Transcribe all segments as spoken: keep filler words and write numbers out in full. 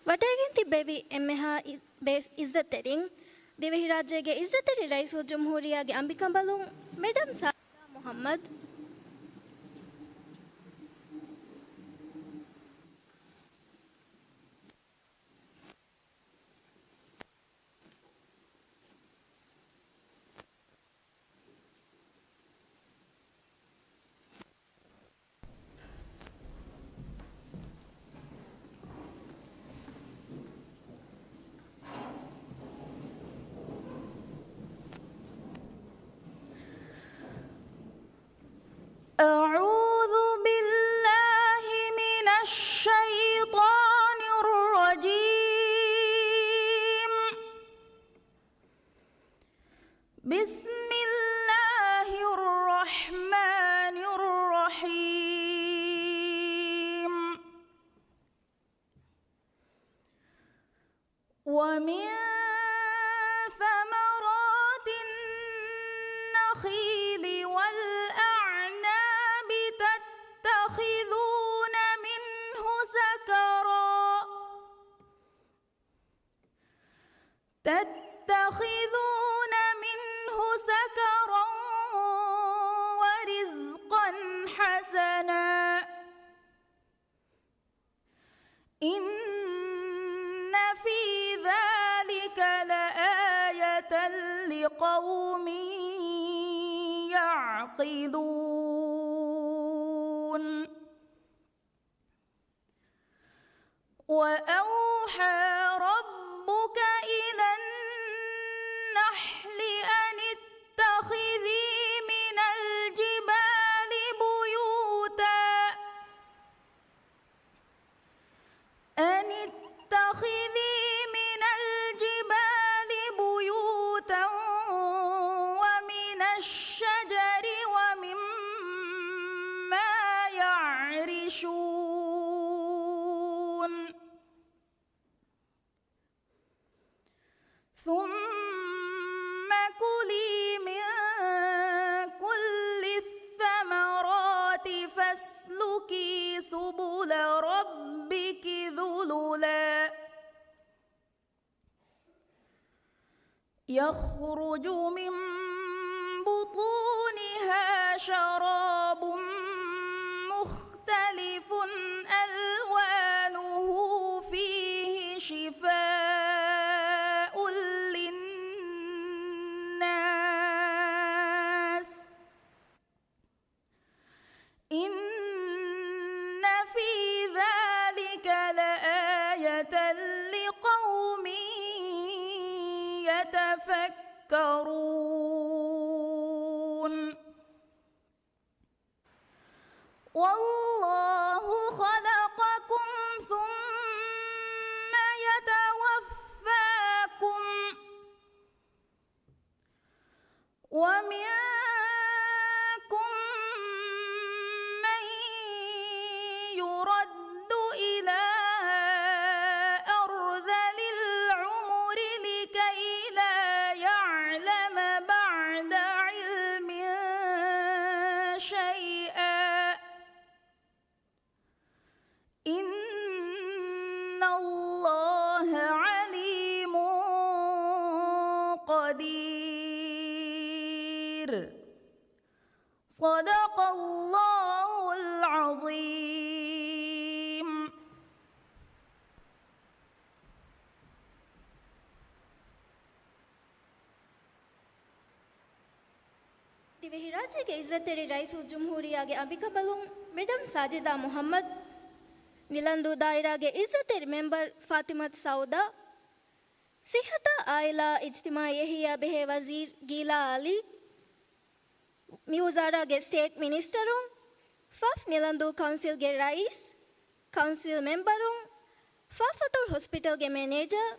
ވަޑައިގެން ތިއްބެވި އެންމެހާ އި-، ބޭސް އިއްޒަތްތެރިން، ދިވެހިރާއްޖޭގެ އިއްޒަތްތެރި ރައީސުލްޖުމްހޫރިއްޔާގެ އަނބިކަނބަލުން މެޑަމް ސާޖިދާ މުޙައްމަދު. أعوذ بالله من الشيطان الرجيم. بسم الله الرحمن الرحيم. ومن ثمرات النخيل والأعناب تتخذون منه سكرا، تتخذون منه سكرا ورزقا حسنا، إن في ذلك لآية لقوم يعقلون. وأوحى ربك إلى النحل أن اتخذي من الجبال بيوتا، أن اتخذي من الجبال بيوتا ومن الشجر ومما يعرشون. ثم كلي من كل الثمرات فاسلكي سبل ربك ذللا، يخرج من بطونها شراب مختلف ألوانه فيه شفاء للناس، إن في ذلك لآية لقوم يتفكرون. والله خلقكم ثم يتوفاكم، ومنكم من يرد إلى أرذل العمر لكي لا يعلم بعد علم شيئا، إن الله عليم قدير. صدق الله العظيم. ދިވެހިރާއްޖޭގެ އިއްޒަތްތެރި ރައީސުލްޖުމްހޫރިއްޔާގެ އަނބިކަނބަލުން މެޑަމް ސާޖިދާ މުޙައްމަދު، ނިލަންދޫ ދާއިރާގެ އިއްޒަތްތެރި މެމްބަރު ފާތިމަތު ސައުދާ، ޞިއްޙަތާ އާއިލާ އިޖްތިމާޢީ އެހީއާ ބެހޭ ވަޒީރު ގީލާ ޢަލީ، މި ވުޒާރާގެ ސްޓޭޓް މިނިސްޓަރުން، ފާފް ނިލަންދޫ ކައުންސިލްގެ ރައީސް، ކައުންސިލް މެމްބަރުން، ފާފަތޮޅު ހޮސްޕިޓަލްގެ މެނޭޖަރ،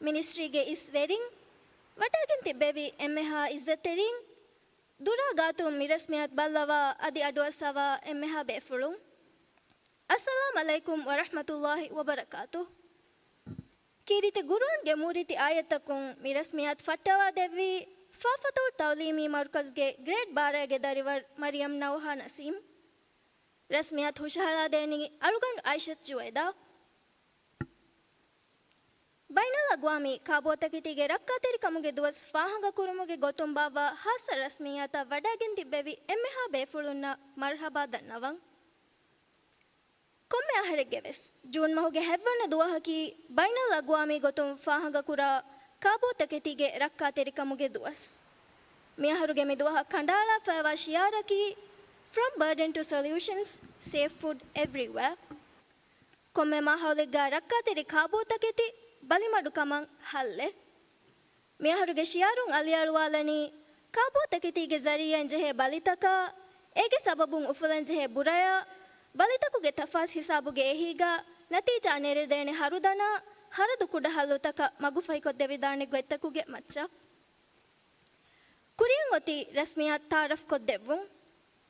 މިނިސްޓްރީގެ އިސް ވެރިން، ވަޑައިގެން ތިއްބެވި އެންމެހާ އިއްޒަތްތެރިން، ދުރާ ގާތުން މި ރަސްމިއްޔާތު ބައްލަވާ އަދި އަޑުއައްސަވާ އެންމެހާ ބޭފުޅުން. އައްސަލާމް ޢަލައިކުމް ވަރަޙްމަތުﷲި ވަބަރަކާތުހު. ކީރިތި ގުރުއާންގެ މޫރިތި އާޔަތްތަކުން މި ރަސްމިއްޔާތު ފައްޓަވާދެއްވީ ފާފަތޮޅު ތަޢުލީމީ މަރުކަޒުގެ ގްރޭޑް ބާރައިގެ ދަރިވަރު މަރިޔަމް ނަވްހާ ނަސީމް. ރަސްމިއްޔާތު ހުށަހަޅާދޭނީ އަޅުގަނޑު އައިޝަތު ޒުވޭދާ. ބައިނަލްއަގްވާމީ ކާބޯތަކެތީގެ ރައްކާތެރިކަމުގެ ދުވަސް ފާހަގަކުރުމުގެ ގޮތުން ބާއްވާ ހާއްސަ ރަސްމިއްޔާތަށް ވަޑައިގެން ތިއްބެވި އެންމެހާ ބޭފުޅުންނަށް މަރުޙަބާ ދަންނަވަން. ކޮންމެ އަހަރެއްގެ ވެސް ޖޫން މަހުގެ ހަތްވަނަ ދުވަހަކީ ބައިނަލްއަގްވާމީ ގޮތުން ފާހަގަކުރާ ކާބޯތަކެތީގެ ރައްކާތެރިކަމުގެ ދުވަސް. މިއަހަރުގެ މިދުވަހަށް ކަނޑައަޅާފައިވާ ޝިޢާރަކީ From Burden to Solutions, Safe Food Everywhere. ކޮންމެ މާހައުލެއްގަ ރައްކާތެރި ކާބޯތަކެތި ބަލިމަޑުކަމަށް ހައްލެއް. މިއަހަރުގެ ޝިޢާރުން އަލިއަޅުވާލަނީ، ކާބޯތަކެތީގެ ޒަރީޢާއިން ޖެހޭ ބަލިތަކާ، އޭގެ ސަބަބުން އުފުލަންޖެހޭ ބުރަޔާ، ބަލިތަކުގެ ތަފާސް ހިސާބުގެ އެހީގަ ނަތީޖާ ނެރެދޭނެ ހަރުދަނާ، ހަރަދު ކުޑަ ހައްލުތަކަށް މަގުފަހިކޮށްދެވިދާނެ ގޮތްތަކުގެ މައްޗަށް. ކުރިއަށް އޮތީ ރަސްމިއްޔާތު ތަޢާރަފްކޮށްދެއްވުން.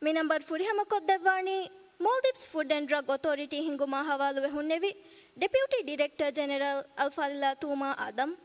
މި ނަންބަރު ފުރިހަމަކޮށްދެއްވާނީ މޯލްޑިވްސް ފުޑް އެންޑް ޑްރަގް އޮތޯރިޓީ ހިންގުމާ ހަވާލުވެ ހުންނެވި ޑެޕިއުޓީ ޑިރެކްޓަރ ޖެނެރަލް އަލްފާޟިލާ ތޫމާ އާދަމް.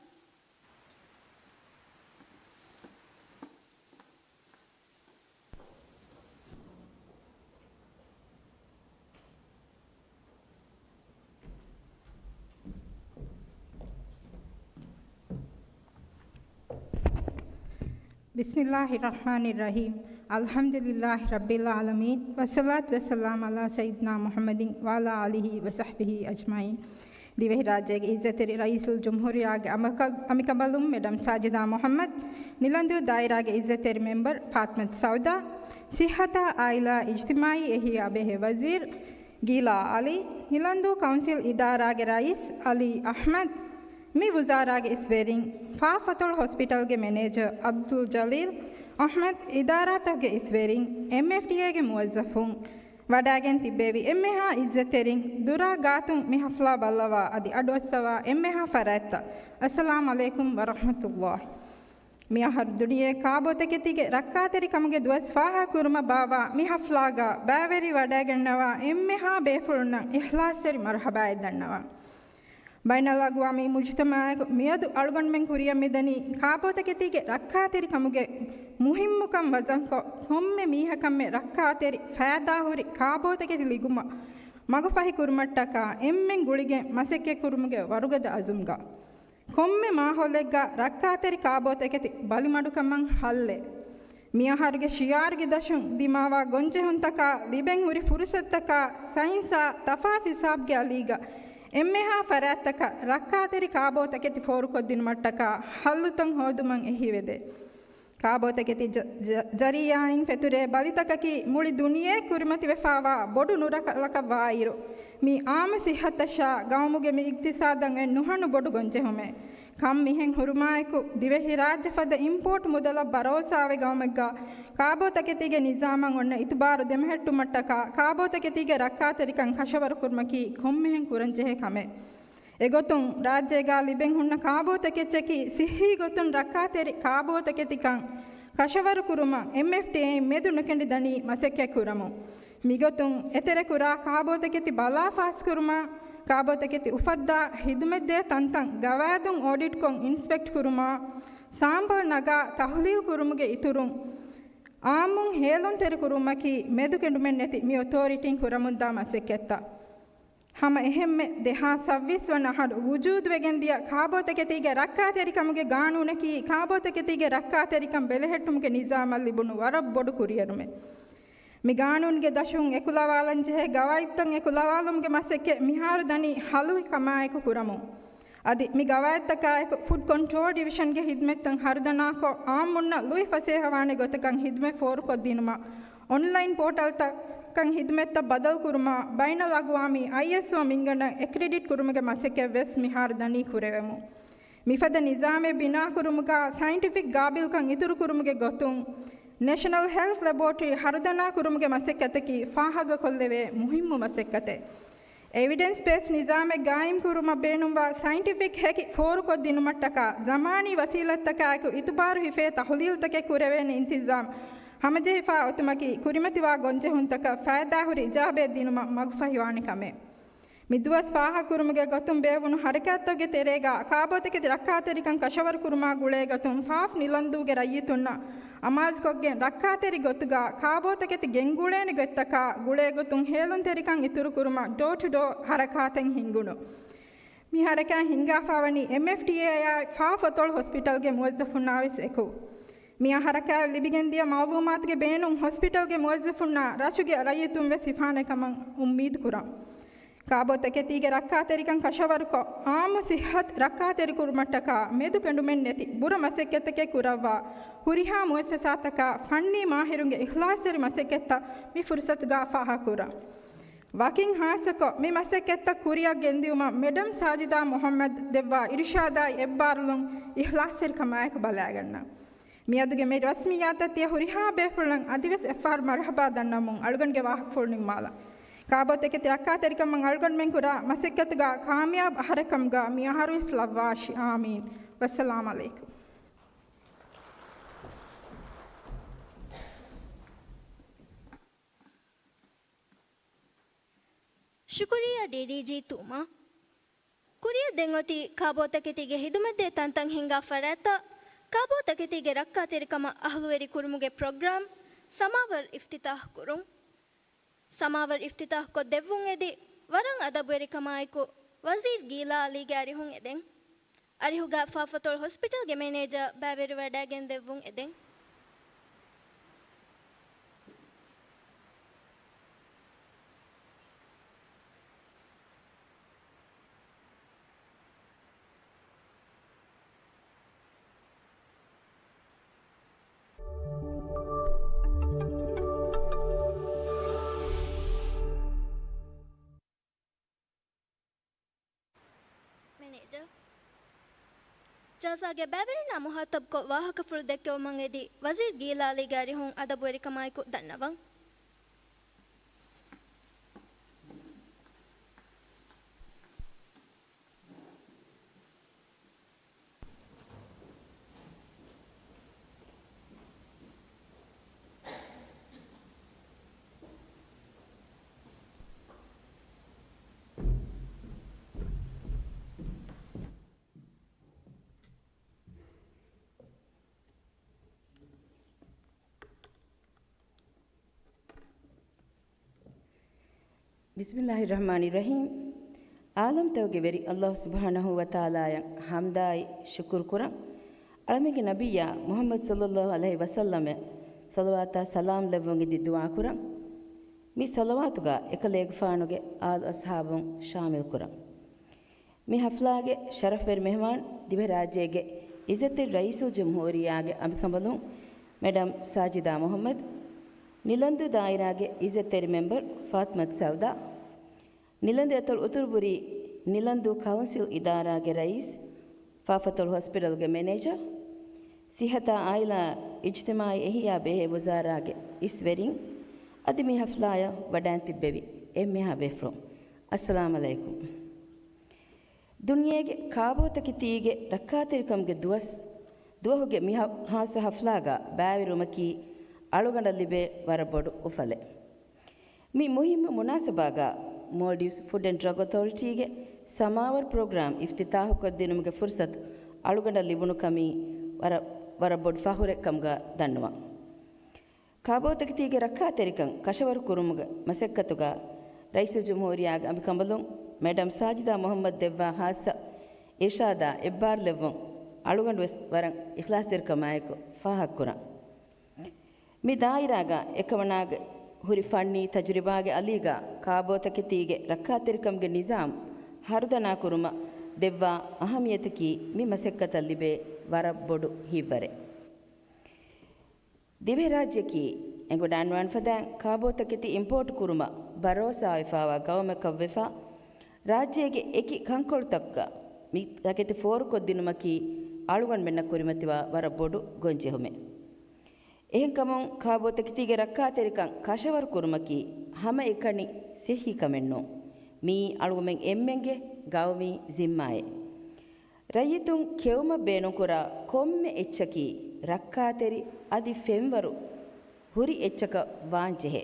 بسم الله الرحمن الرحيم. الحمد لله رب العالمين. والصلاة والسلام على سيدنا محمد وعلى آله وصحبه أجمعين. ދިވެހިރާއްޖޭގެ އިއްޒަތްތެރި ރައީސުލްޖުމްހޫރިއްޔާގެ އަމަކަ-، އަމިކަނބަލުން މެޑަމް ސާޖިދާ މުޙައްމަދު، ނިލަންދޫ ދާއިރާގެ އިއްޒަތްތެރި މެމްބަރު ފާތިމަތު ސައުދާ، ސިއްހަތާ އާއިލާ އިޖްތިމާޢީ އެހީއާ ބެހޭ ވަޒީރު ގީލާ ޢަލީ، ނިލަންދޫ ކައުންސިލް އިދާރާގެ ރައީސް ޢަލީ އަޙްމަދު، މި ވުޒާރާގެ އިސްވެރިން، ފާފަތޮޅު ހޮސްޕިޓަލްގެ މެނޭޖަރ ޢަބްދުލް ޖަލީލް އަޙްމަދު، އިދާރާތަކުގެ އިސްވެރިން، އެމްއެފްޑީއޭގެ މުވައްޒަފުން، ވަޑައިގެން ތިއްބެވި އެންމެހާ އިއްޒަތްތެރިން، ދުރާ ގާތުން މި ޙަފްލާ ބައްލަވާ އަދި އަޑުއައްސަވާ އެންމެހާ ފަރާތްތައް، އައްސަލާމް ޢަލައިކުމް ވަރަޙްމަތުﷲ. މިއަހަރު ދުނިޔެ ކާބޯތަކެތީގެ ރައްކާތެރިކަމުގެ ދުވަސް ފާހަގަކުރުމަށް ބާއްވާ މި ޙަފްލާގަ ބައިވެރިވަޑައިގަންނަވާ އެންމެހާ ބޭފުޅުންނަށް އިޚްލާޞްތެރި މަރުޙަބާއެއް ދަންނަވަން. ބައިނަލްއަގްވާމީ މުޖުތަމަޢަކު މިއަދު އަޅުގަނޑުމެން ކުރިއަށް މިދަނީ ކާބޯތަކެތީގެ ރައްކާތެރިކަމުގެ މުހިއްމުކަން ވަޒަންކޮށް، ކޮންމެ މީހަކަށްމެ ރައްކާތެރި ފައިދާހުރި ކާބޯތަކެތި ލިބުމަށް މަގުފަހިކުރުމަށްޓަކާ އެންމެން ގުޅިގެން މަސައްކަތްކުރުމުގެ ވަރުގަދަ ޢަޒުމްގަ. ކޮންމެ މާހައުލެއްގަ ރައްކާތެރި ކާބޯތަކެތި ބަލިމަޑުކަމަށް ހައްލެއް. މިއަހަރުގެ ޝިޢާރުގެ ދަށުން ދިމާވާ ގޮންޖެހުންތަކާ، ލިބެން ހުރި ފުރުޞަތުތަކާ، ސައިންސާ ތަފާސް ހިސާބުގެ އަލީގަ އެންމެހާ ފަރާތްތަކަށް ރައްކާތެރި ކާބޯތަކެތި ފޯރުކޮށްދިނުމަށްޓަކާ ހައްލުތައް ހޯދުމަށް އެހީވެދޭ. ކާބޯތަކެތި ޒަ-، ޒަ-، ޒަރީޢާއިން ފެތުރޭ ބަލިތަކަކީ މުޅި ދުނިޔެ ކުރިމަތިވެފާވާ ބޮޑު ނުރަކަލަކަށް ވާއިރު، މީ އާއްމު ޞިއްޙަތަށާ ގައުމުގެ މި އިޤްތިޞާދަށް އެއް ނުހަނު ބޮޑު ގޮންޖެހުމެއް. ކަން މިހެން ހުރުމާއެކު، ދިވެހިރާއްޖެ ފަދަ އިމްޕޯޓް މުދަލަށް ބަރޯސާވެ ގައުމެއްގަ ކާބޯތަކެތީގެ ނިޒާމަށް އޮންނަ އިތުބާރު ދެމެހެއްޓުމަށްޓަކާ، ކާބޯތަކެތީގެ ރައްކާތެރިކަން ކަށަވަރުކުރުމަކީ ކޮންމެހެން ކުރަންޖެހޭ ކަމެއް. އެގޮތުން، ރާއްޖޭގަ ލިބެން ހުންނަ ކާބޯތަކެއްޗަކީ ސިއްހީ ގޮތުން ރައްކާތެރި ކާބޯތަކެތިކަން ކަށަވަރުކުރުމަށް އެމްއެފްޑީއޭ މެދު ނުކެނޑިދަނީ މަސައްކަތް ކުރަމުން. މިގޮތުން، އެތެރެކުރާ ކާބޯތަކެތި ބަލާ ފާސްކުރުމާ، ކާބޯތަކެތި އުފައްދާ ހިދުމަތްދޭ ތަންތަން ގަވާއިދުން އޮޑިޓްކޮށް އިންސްޕެކްޓް ކުރުމާ، ސާމްޕަލް ނަގާ ތަޙްލީލް ކުރުމުގެ އިތުރުން، އާއްމުން ހޭލުންތެރިކުރުމަކީ މެދުކެނޑުމެއްނެތި މި އޮތޯރިޓީން ކުރަމުންދާ މަސައްކަތްތައް. ހަމަ އެހެންމެ، ދެހާސް ސައްބީސް ވަނަ އަހަރު ވުޖޫދުވެގެންދިޔަ ކާބޯތަކެތީގެ ރައްކާތެރިކަމުގެ ގާނޫނަކީ، ކާބޯތަކެތީގެ ރައްކާތެރިކަން ބެލެހެއްޓުމުގެ ނިޒާމަށް ލިބުނު ވަރަށް ބޮޑު ކުރިއެރުމެއް. މި ގާނޫނުގެ ދަށުން އެކުލަވާލަންޖެހޭ ގަވާއިދުތައް އެކުލަވާލުމުގެ މަސައްކަތް މިހާރު ދަނީ ހަލުވި ކަމާއެކު ކުރަމުން. އަދި މި ގަވާއިދުތަކާއެކު، ފުޑް ކޮންޓްރޯލް ޑިވިޝަންގެ ހިދުމަތްތައް ހަރުދަނާކޮށް، އާއްމުންނަށް ލުއި ފަސޭހަވާނެ ގޮތަކަށް ހިދުމަތް ފޯރުކޮށްދިނުމަށް، އޮންލައިން ޕޯޓަލްތަކަށް ހިދުމަތްތައް ބަދަލުކުރުމަށް، ބައިނަލްއަގްވާމީ އައިއެސްއޯ މިންގަނޑަށް އެކްރެޑިޓް ކުރުމުގެ މަސައްކަތް ވެސް މިހާރު ދަނީ ކުރެވެމުން. މިފަދަ ނިޒާމެއް ބިނާކުރުމުގަ ސައިންޓިފިކް ގާބިލްކަން އިތުރުކުރުމުގެ ގޮތުން، ނެޝަނަލް ހެލްތް ލެބޯޓްރީ ހަރުދަނާ ކުރުމުގެ މަސައްކަތަކީ ފާހަގަކޮށްލެވޭ މުހިއްމު މަސައްކަތެއް. އެވިޑެންސް ބޭސް ނިޒާމެއް ގާއިމްކުރުމަށް ބޭނުންވާ ސައިންޓިފިކް ހެކި ފޯރުކޮށްދިނުމަށްޓަކާ، ޒަމާނީ ވަސީލަތްތަކާއެކު އިތުބާރު ހިފޭ ތަޙުލީލްތަކެއް ކުރެވޭނެ އިންތިޒާމް ހަމަޖެހިފާ އޮތުމަކީ، ކުރިމަތިވާ ގޮންޖެހުންތަކަށް ފައިދާހުރި އިޖާބައެއް ދިނުމަށް މަގުފަހިވާނެ ކަމެއް. މިދުވަސް ފާހަގަކުރުމުގެ ގޮތުން ބޭއްވުނު ހަރަކާތްތަކުގެ ތެރޭގަ ކާބޯތަކެތި ރައްކާތެރިކަން ކަށަވަރުކުރުމާ ގުޅޭ ގޮތުން ފާފް ނިލަންދޫގެ ރައްޔިތުންނަށް އަމާޒުކޮށްގެން ރައްކާތެރި ގޮތުގަ ކާބޯތަކެތި ގެންގުޅޭނެ ގޮތްތަކާ ގުޅޭ ގޮތުން ހޭލުންތެރިކަން އިތުރުކުރުމަށް ޑޯ ޓު ޑޯ ހަރަކާތެއް ހިންގުނު. މި ހަރަކާތް ހިންގާފާވަނީ އެމްއެފްޓީއޭއާއި ފާފަތޮޅު ހޮސްޕިޓަލްގެ މުވައްޒަފުންނާވެސް އެކު. މި ހަރަކާތް ލިބިގެންދިޔަ މައުލޫމާތުގެ ބޭނުން ހޮސްޕިޓަލްގެ މުވައްޒަފުންނާ ރަށުގެ ރައްޔިތުން ވެސް ހިފާނެ ކަމަށް އުއްމީދު ކުރަން. ކާބޯތަކެތީގެ ރައްކާތެރިކަން ކަށަވަރުކޮށް، އާއްމު ސިއްހަތު ރައްކާތެރިކުރުމަށްޓަކާ މެދުކެނޑުމެއް ނެތި ބުރަ މަސައްކަތްތަކެއް ކުރައްވާ، ހުރިހާ މުއައްސަސާތަކާ ފަންނީ މާހިރުންގެ އިޚްލާޞްތެރި މަސައްކަތްތައް މި ފުރުސަތުގަ ފާހަގަކުރަން. ވަކިން ހާއްސަކޮށް، މި މަސައްކަތްތައް ކުރިއަށް ގެންދިއުމަށް މެޑަމް ސާޖިދާ މުޙައްމަދު ދެއްވާ އިރުޝާދާއި އެއްބާރުލުން އިޚްލާޞްތެރިކަމާއެކު ބަލާގަންނަން. މިއަދުގެ މި ރަސްމިއްޔާތަށް ތިޔަ ހުރިހާ ބޭފުޅުންނަށް އަދިވެސް އެއްފަހަރު މަރުޙަބާ ދަންނަވަމުން އަޅުގަނޑުގެ ވާހަކަފުޅު ނިންމާލަން. ކާބޯތަކެތި ރައްކާތެރިކަމަށް އަޅުގަނޑުމެން ކުރާ މަސައްކަތުގަ ކާމިޔާބު އަހަރެއް ކަމުގަ މި އަހަރުވެސް ލައްވާށި. އާމީން. ވައްސަލާމް ޢަލައިކުމް. ޝުކުރިއްޔާ ޑީޑީޖީ ތޫމާ. ކުރިއަށް ދެން އޮތީ ކާބޯތަކެތީގެ ހިދުމަތްދޭ ތަންތަން ހިންގާ ފަރާތްތައް ކާބޯތަކެތީގެ ރައްކާތެރިކަމަށް އަހުލުވެރި ކުރުމުގެ ޕްރޮގްރާމް ސަމާވަރު އިފްތިތާޙު ކުރުން. ސަމާވަރު އިފްތިތާޙުކޮށް ދެއްވުން އެދި، ވަރަށް އަދަބުވެރިކަމާއެކު ވަޒީރު ގީލާ ޢަލީގެ އަރިހުން އެދެން. އަރިހުގަ ފާފަތޮޅު ހޮސްޕިޓަލްގެ މެނޭޖަރ ބައިވެރިވަޑައިގެން ދެއްވުން އެދެން. މެނޭޖަރ. ޖަލްސާގެ ބައިވެރިންނާ މުހާތަބްކޮށް ވާހަކަފުޅު ދެއްކެވުމަށް އެދި، ވަޒީރު ގީލާ ޢަލީގެ އަރިހުން އަދަބުވެރިކަމާއެކު ދަންނަވަން. ބިސްމިއްލާހި ރަޙްމާނި ރަޙީމް. ޢާލަމްތަކުގެ ވެރި ﷲ ސުބްޙާނަހޫ ވަތަޢާލާއަށް ޙަމްދާއި ޝުކުރު ކުރަން. އަޅަމެންގެ ނަބިއްޔާ މުޙައްމަދު ޞައްލައްލާހު ޢަލައިހި ވަސައްލަމަށް ޞަލަވާތާ ސަލާމް ލެއްވުން އެދި ދުޢާ ކުރަން. މި ޞަލަވާތުގަ އެކަލޭގެފާނުގެ އާލު އަޞްޙާބުން ޝާމިލް ކުރަން. މި ޙަފްލާގެ ޝަރަފްވެރި މެހެމާން ދިވެހިރާއްޖޭގެ ޢިއްޒަތްތެރި ރައީސުލްޖުމްހޫރިއްޔާގެ އަނބިކަނބަލުން މެޑަމް ސާޖިދާ މުޙައްމަދު، ނިލަންދޫ ދާއިރާގެ ޢިއްޒަތްތެރި މެމްބަރު ފާތިމަތު ސައުދާ، ނިލަންދޫ އަތޮޅު އުތުރުބުރީ ނިލަންދޫ ކައުންސިލް އިދާރާގެ ރައީސް، ފާފަތޮޅު ހޮސްޕިޓަލްގެ މެނޭޖަރ، ސިއްހަތާ އާއިލާ އިޖްތިމާޢީ އިޙްޔާ ބެހޭ ވުޒާރާގެ އިސްވެރިން، އަދި މި ޙަފްލާޔަށް ވަޑައިން ތިއްބެވި އެންމެހާ ބޭފުޅުން، އައްސަލާމް ޢަލައިކުމް. ދުނިޔޭގެ ކާބޯތަކެތީގެ ރައްކާތެރިކަމުގެ ދުވަސް، ދުވަހުގެ މި ހަ-، ހާއްސަ ހަފްލާގަ ބައިވެރިވުމަކީ އަޅުގަނޑަށް ލިބޭ ވަރަށް ބޮޑު އުފަލެއް. މި މުހިއްމު މުނާސަބާގަ މޯލްޑިވްސް ފުޑް އެންޑް ޑްރަގް އޮތޯރިޓީގެ ސަމާވަރު ޕްރޮގްރާމް އިފްތިތާޙުކޮށްދިނުމުގެ ފުރުސަތު އަޅުގަނޑަށް ލިބުނު ކަމީ ވަރަށް، ވަރަށް ބޮޑު ފަޚުރެއް ކަމުގަ ދަންނަވަން. ކާބޯތަކެތީގެ ރައްކާތެރިކަން ކަށަވަރު ކުރުމުގެ މަސައްކަތުގަ ރައީސުލްޖުމްހޫރިއްޔާގެ އަނބިކަނބަލުން މެޑަމް ސާޖިދާ މުޙައްމަދު ދެއްވާ ޚާއްޞަ އިރްޝާދާ އެއްބާރުލެއްވުން އަޅުގަނޑުވެސް ވަރަށް އިޚްލާޞްތެރިކަމާއެކު ފާހަގަކުރަން. މި ދާއިރާގަ އެކަމަނާގެ ހުރި ފަންނީ ތަޖުރިބާގެ އަލީގަ ކާބޯތަކެތީގެ ރައްކާތެރިކަމުގެ ނިޒާމް ހަރުދަނާކުރުމަށް ދެއްވާ އަހައްމިޔަތަކީ މި މަސައްކަތަށް ލިބޭ ވަރަށް ބޮޑު ހިތްވަރެއް. ދިވެހިރާއްޖެއަކީ އެނގިވަޑައިގަންނަވާނެ ފަދައިން ކާބޯތަކެތި އިމްޕޯޓް ކުރުމަށް ބަރޯސާވެފައިވާ ގައުމެއްކަން ވެފަ، ރާއްޖޭގެ އެކި ކަންކޮޅުތަކުގަ މި ތަކެތި ފޯރުކޮށްދިނުމަކީ އަޅުގަނޑުމެންނަށް ކުރިމަތިވާ ވަރަށް ބޮޑު ގޮންޖެހުމެއް. އެހެންކަމުން ކާބޯތަކެތީގެ ރައްކާތެރިކަން ކަށަވަރު ކުރުމަކީ ހަމައެކަނި ސިއްހީ ކަމެއް ނޫން. މިއީ އަޅުގަމެން އެންމެންގެ ގައުމީ ޒިންމާއެއް. ރައްޔިތުން ކެއުމަށް ބޭނުންކުރާ ކޮންމެ އެއްޗަކީ ރައްކާތެރި އަދި ފެންވަރު ހުރި އެއްޗަކަށް ވާންޖެހޭ.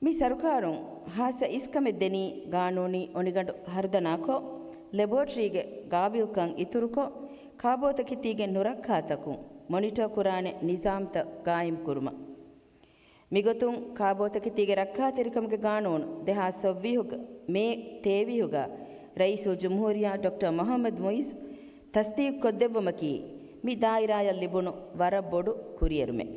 މި ސަރުކާރުން ހާއްސަ އިސްކަމެއް ދެނީ ގާނޫނީ އޮނިގަނޑު ހަރުދަނާކޮށް، ލެބޯޓްރީގެ ގާބިލްކަން އިތުރުކޮށް، ކާބޯތަކެތީގެ ނުރައްކާތަކުން މޮނިޓަރ ކުރާނެ ނިޒާމްތައް ގާއިމްކުރުމަށް. މިގޮތުން ކާބޯތަކެތީގެ ރައްކާތެރިކަމުގެ ގާނޫނު ދެހާސް ސައްވީހުގެ މޭ ތޭވީހުގަ ރައީސުލްޖުމްހޫރިއްޔާ ޑޮކްޓަރ މުޙައްމަދު މުޢިއްޒު ތަޞްދީޤުކޮށްދެއްވުމަކީ، މި ދާއިރާޔަށް ލިބުނު ވަރަށް ބޮޑު ކުރިއެރުމެއް.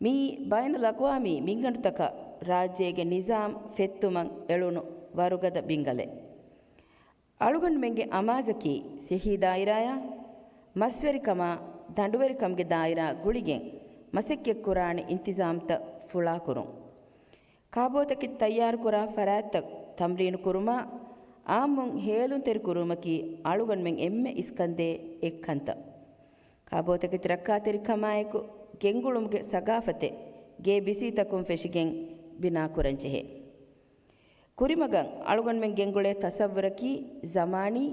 މިއީ ބައިނަލްއަޤްވާމީ މިންގަނޑުތަކަށް ރާއްޖޭގެ ނިޒާމް ފެއްތުމަށް އެޅުނު ވަރުގަދަ ބިންގަލެއް. އަޅުގަނޑުމެންގެ އަމާޒަކީ، ޞިއްޙީ ދާއިރާޔާ މަސްވެރިކަމާ ދަނޑުވެރިކަމުގެ ދާއިރާ ގުޅިގެން މަސައްކަތްކުރާނެ އިންތިޒާމްތައް ފުޅާކުރުން. ކާބޯތަކެތި ތައްޔާރުކުރާ ފަރާތްތައް ތަމްރީނު ކުރުމާ، އާއްމުން ހޭލުންތެރި ކުރުވުމަކީ އަޅުގަނޑުމެން އެންމެ އިސްކަންދޭ އެއްކަންތައް. ކާބޯތަކެތި ރައްކާތެރިކަމާއެކު ގެންގުޅުމުގެ ސަގާފަތެއް ގޭބިސީ ތަކުން ފެށިގެން ބިނާކުރަންޖެހޭ. ކުރިމަގަށް އަޅުގަނޑުމެން ގެންގުޅޭ ތަޞައްވުރަކީ ޒަމާނީ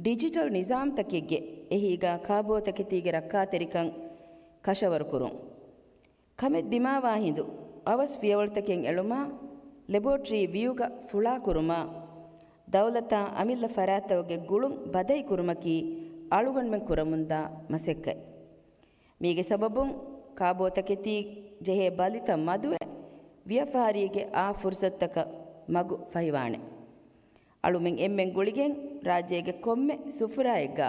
ޑިޖިޓަލް ނިޒާމްތަކެއްގެ އެހީގަ ކާބޯތަކެތީގެ ރައްކާތެރިކަން ކަށަވަރުކުރުން. ކަމެއް ދިމާވާ ހިނދު އަވަސް ފިޔަވަޅުތަކެއް އެޅުމާ، ލެބޯޓްރީ ވިއުގަ ފުޅާކުރުމާ، ދައުލަތާ އަމިއްލަ ފަރާތްތަކުގެ ގުޅުން ބަދަހި ކުރުމަކީ އަޅުގަނޑުމެން ކުރަމުންދާ މަސައްކަތް. މީގެ ސަބަބުން ކާބޯތަކެތީ ޖެހޭ ބަލިތައް މަދުވެ، ވިޔަފާރީގެ އާ ފުރުސަތުތަކަށް މަގު ފަހިވާނެ. އަޅުމެން އެންމެން ގުޅިގެން ރާއްޖޭގެ ކޮންމެ ސުފުރާއެއްގަ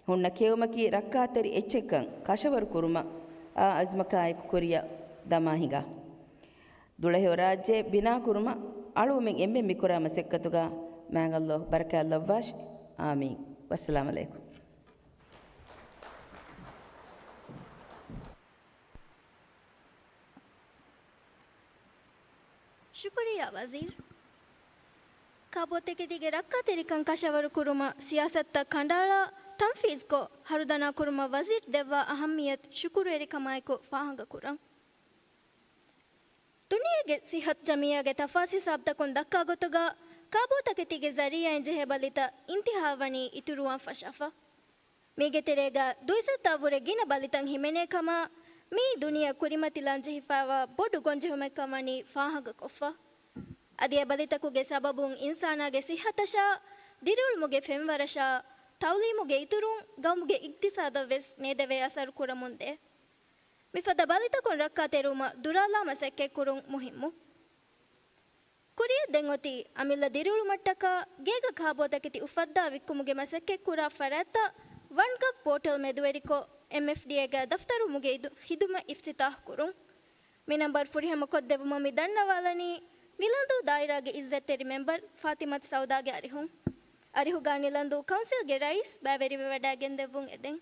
ހުންނަ ކެއުމަކީ ރައްކާތެރި އެއްޗެއްކަން ކަށަވަރު ކުރުމަށް އާ އަޒްމަކާއެކު ކުރިއަށް ދަމާ ހިނގާ. ދުޅަހެޔޮ ރާއްޖެ ބިނާކުރުމަށް އަޅުމެން އެންމެން މިކުރާ މަސައްކަތުގަ މާތް ﷲ ބަރަކާތްލައްވާށި. އާމީން. ވައްސަލާމް ޢަލައިކުމް. ޝުކުރިއްޔާ ވަޒީރު. ކާބޯތަކެތީގެ ރައްކާތެރިކަން ކަށަވަރު ކުރުމަށް ސިޔާސަތުތައް ކަނޑައަޅާ ތަންފީޒުކޮށް ހަރުދަނާ ކުރުމަށް ވަޒީރު ދެއްވާ އަހައްމިޔަތު ޝުކުރުވެރިކަމާއެކު ފާހަގަކުރަން. ދުނިޔޭގެ ޞިއްޙަތު ޖަމިއްޔާގެ ތަފާސް ހިސާބުތަކުން ދައްކާ ގޮތުގަ، ކާބޯތަކެތީގެ ޒަރީއާއިން ޖެހޭ ބަލިތައް އިންތިހާވަނީ އިތުރުވާން ފަށާފަ. މީގެ ތެރޭގަ ދުއިސައްތައަށްވުރެ ގިނަ ބަލިތައް ހިމެނޭ ކަމަށް މިއީ ދުނިޔެއަށް ކުރިމަތިލާން ޖެހިފައިވާ ބޮޑު ގޮންޖެހުމެއްކަން ވަނީ ފާހަގަކޮށްފަ. އަދި އެ ބަލިތަކުގެ ސަބަބުން އިންސާނާގެ ޞިއްޙަތަށާ، ދިރިއުޅުމުގެ ފެންވަރަށާ، ތައުލީމުގެ އިތުރުން، ގައުމުގެ އިގްތިސާދަށް ވެސް ނޭދެވޭ އަސަރު ކުރަމުންދޭ. މިފަދަ ބަލިތަކުން ރައްކާތެރިވުމަށް ދުރާލާ މަސައްކަތްކުރުން މުހިއްމު. ކުރިއަށް ދެން އޮތީ އަމިއްލަ ދިރިއުޅުމަށްޓަކާ، ގޭގަ ކާބޯތަކެތި އުފައްދާ ވިއްކުމުގެ މަސައްކަތްކުރާ ފަރާތްތައް ވަން ގަވް ޕޯޓަލް މެދުވެރިކޮށް، އެމްއެފްޑީއޭގަ ދަފްތަރުވުމުގެ އިދު-، ޚިދުމަތް އިފްތިތާޙްކުރުން. މި ނަންބަރު ފުރިހަމަކޮށްދެއްވުމަށް މި ދަންނަވާލަނީ، ނިލަންދޫ ދާއިރާގެ އިއްޒަތްތެރި މެމްބަރު ފާތިމަތު ސައުދާގެ އަރިހުން. އަރިހުގަ ނިލަންދޫ ކައުންސިލްގެ ރައީސް ބައިވެރިވެވަޑައިގެންދެއްވުން އެދެން.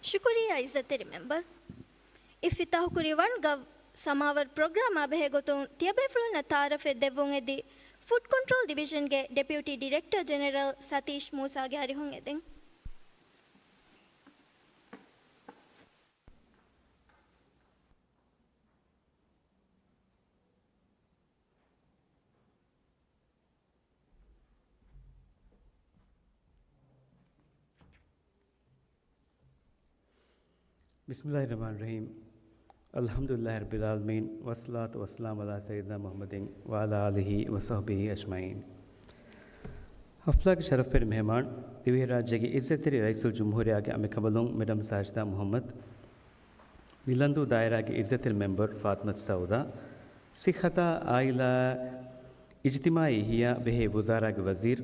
ޝުކުރިއްޔާ އިއްޒަތްތެރި މެމްބަރު. އިފްތިތާޙުކުރި ވަން ގަވް ސަމާވަރު ޕްރޮގްރާމާ ބެހޭ ގޮތުން ތިޔަބޭފުޅުންނަށް ތައާރަފެއް ދެއްވުން އެދި، ފުޑް ކޮންޓްރޯލް ޑިވިޝަންގެ ޑެޕިއުޓީ ޑިރެކްޓަރ ޖެނެރަލް ސަތީޝް މޫސާގެ އަރިހުން އެދެން. بسم الله الرحمن الرحيم. الحمد لله رب العالمين، والصلاة والسلام على سيدنا محمد وعلى آله وصحبه أجمعين. ޙަފްލާގެ ޝަރަފުވެރި މެހެމާން، ދިވެހިރާއްޖޭގެ އިއްޒަތްތެރި ރައީސުލްޖުމްހޫރިއްޔާގެ އަނބިކަނބަލުން މެޑަމް ސާޖިދާ މުޙައްމަދު، ނިލަންދޫ ދާއިރާގެ އިއްޒަތްތެރި މެމްބަރު ފާތިމަތު ސައުދާ، ޞިއްޙަތާ އާއިލާ އިޖްތިމާޢީ އިޙްޔާ ބެހޭ ވުޒާރާގެ ވަޒީރު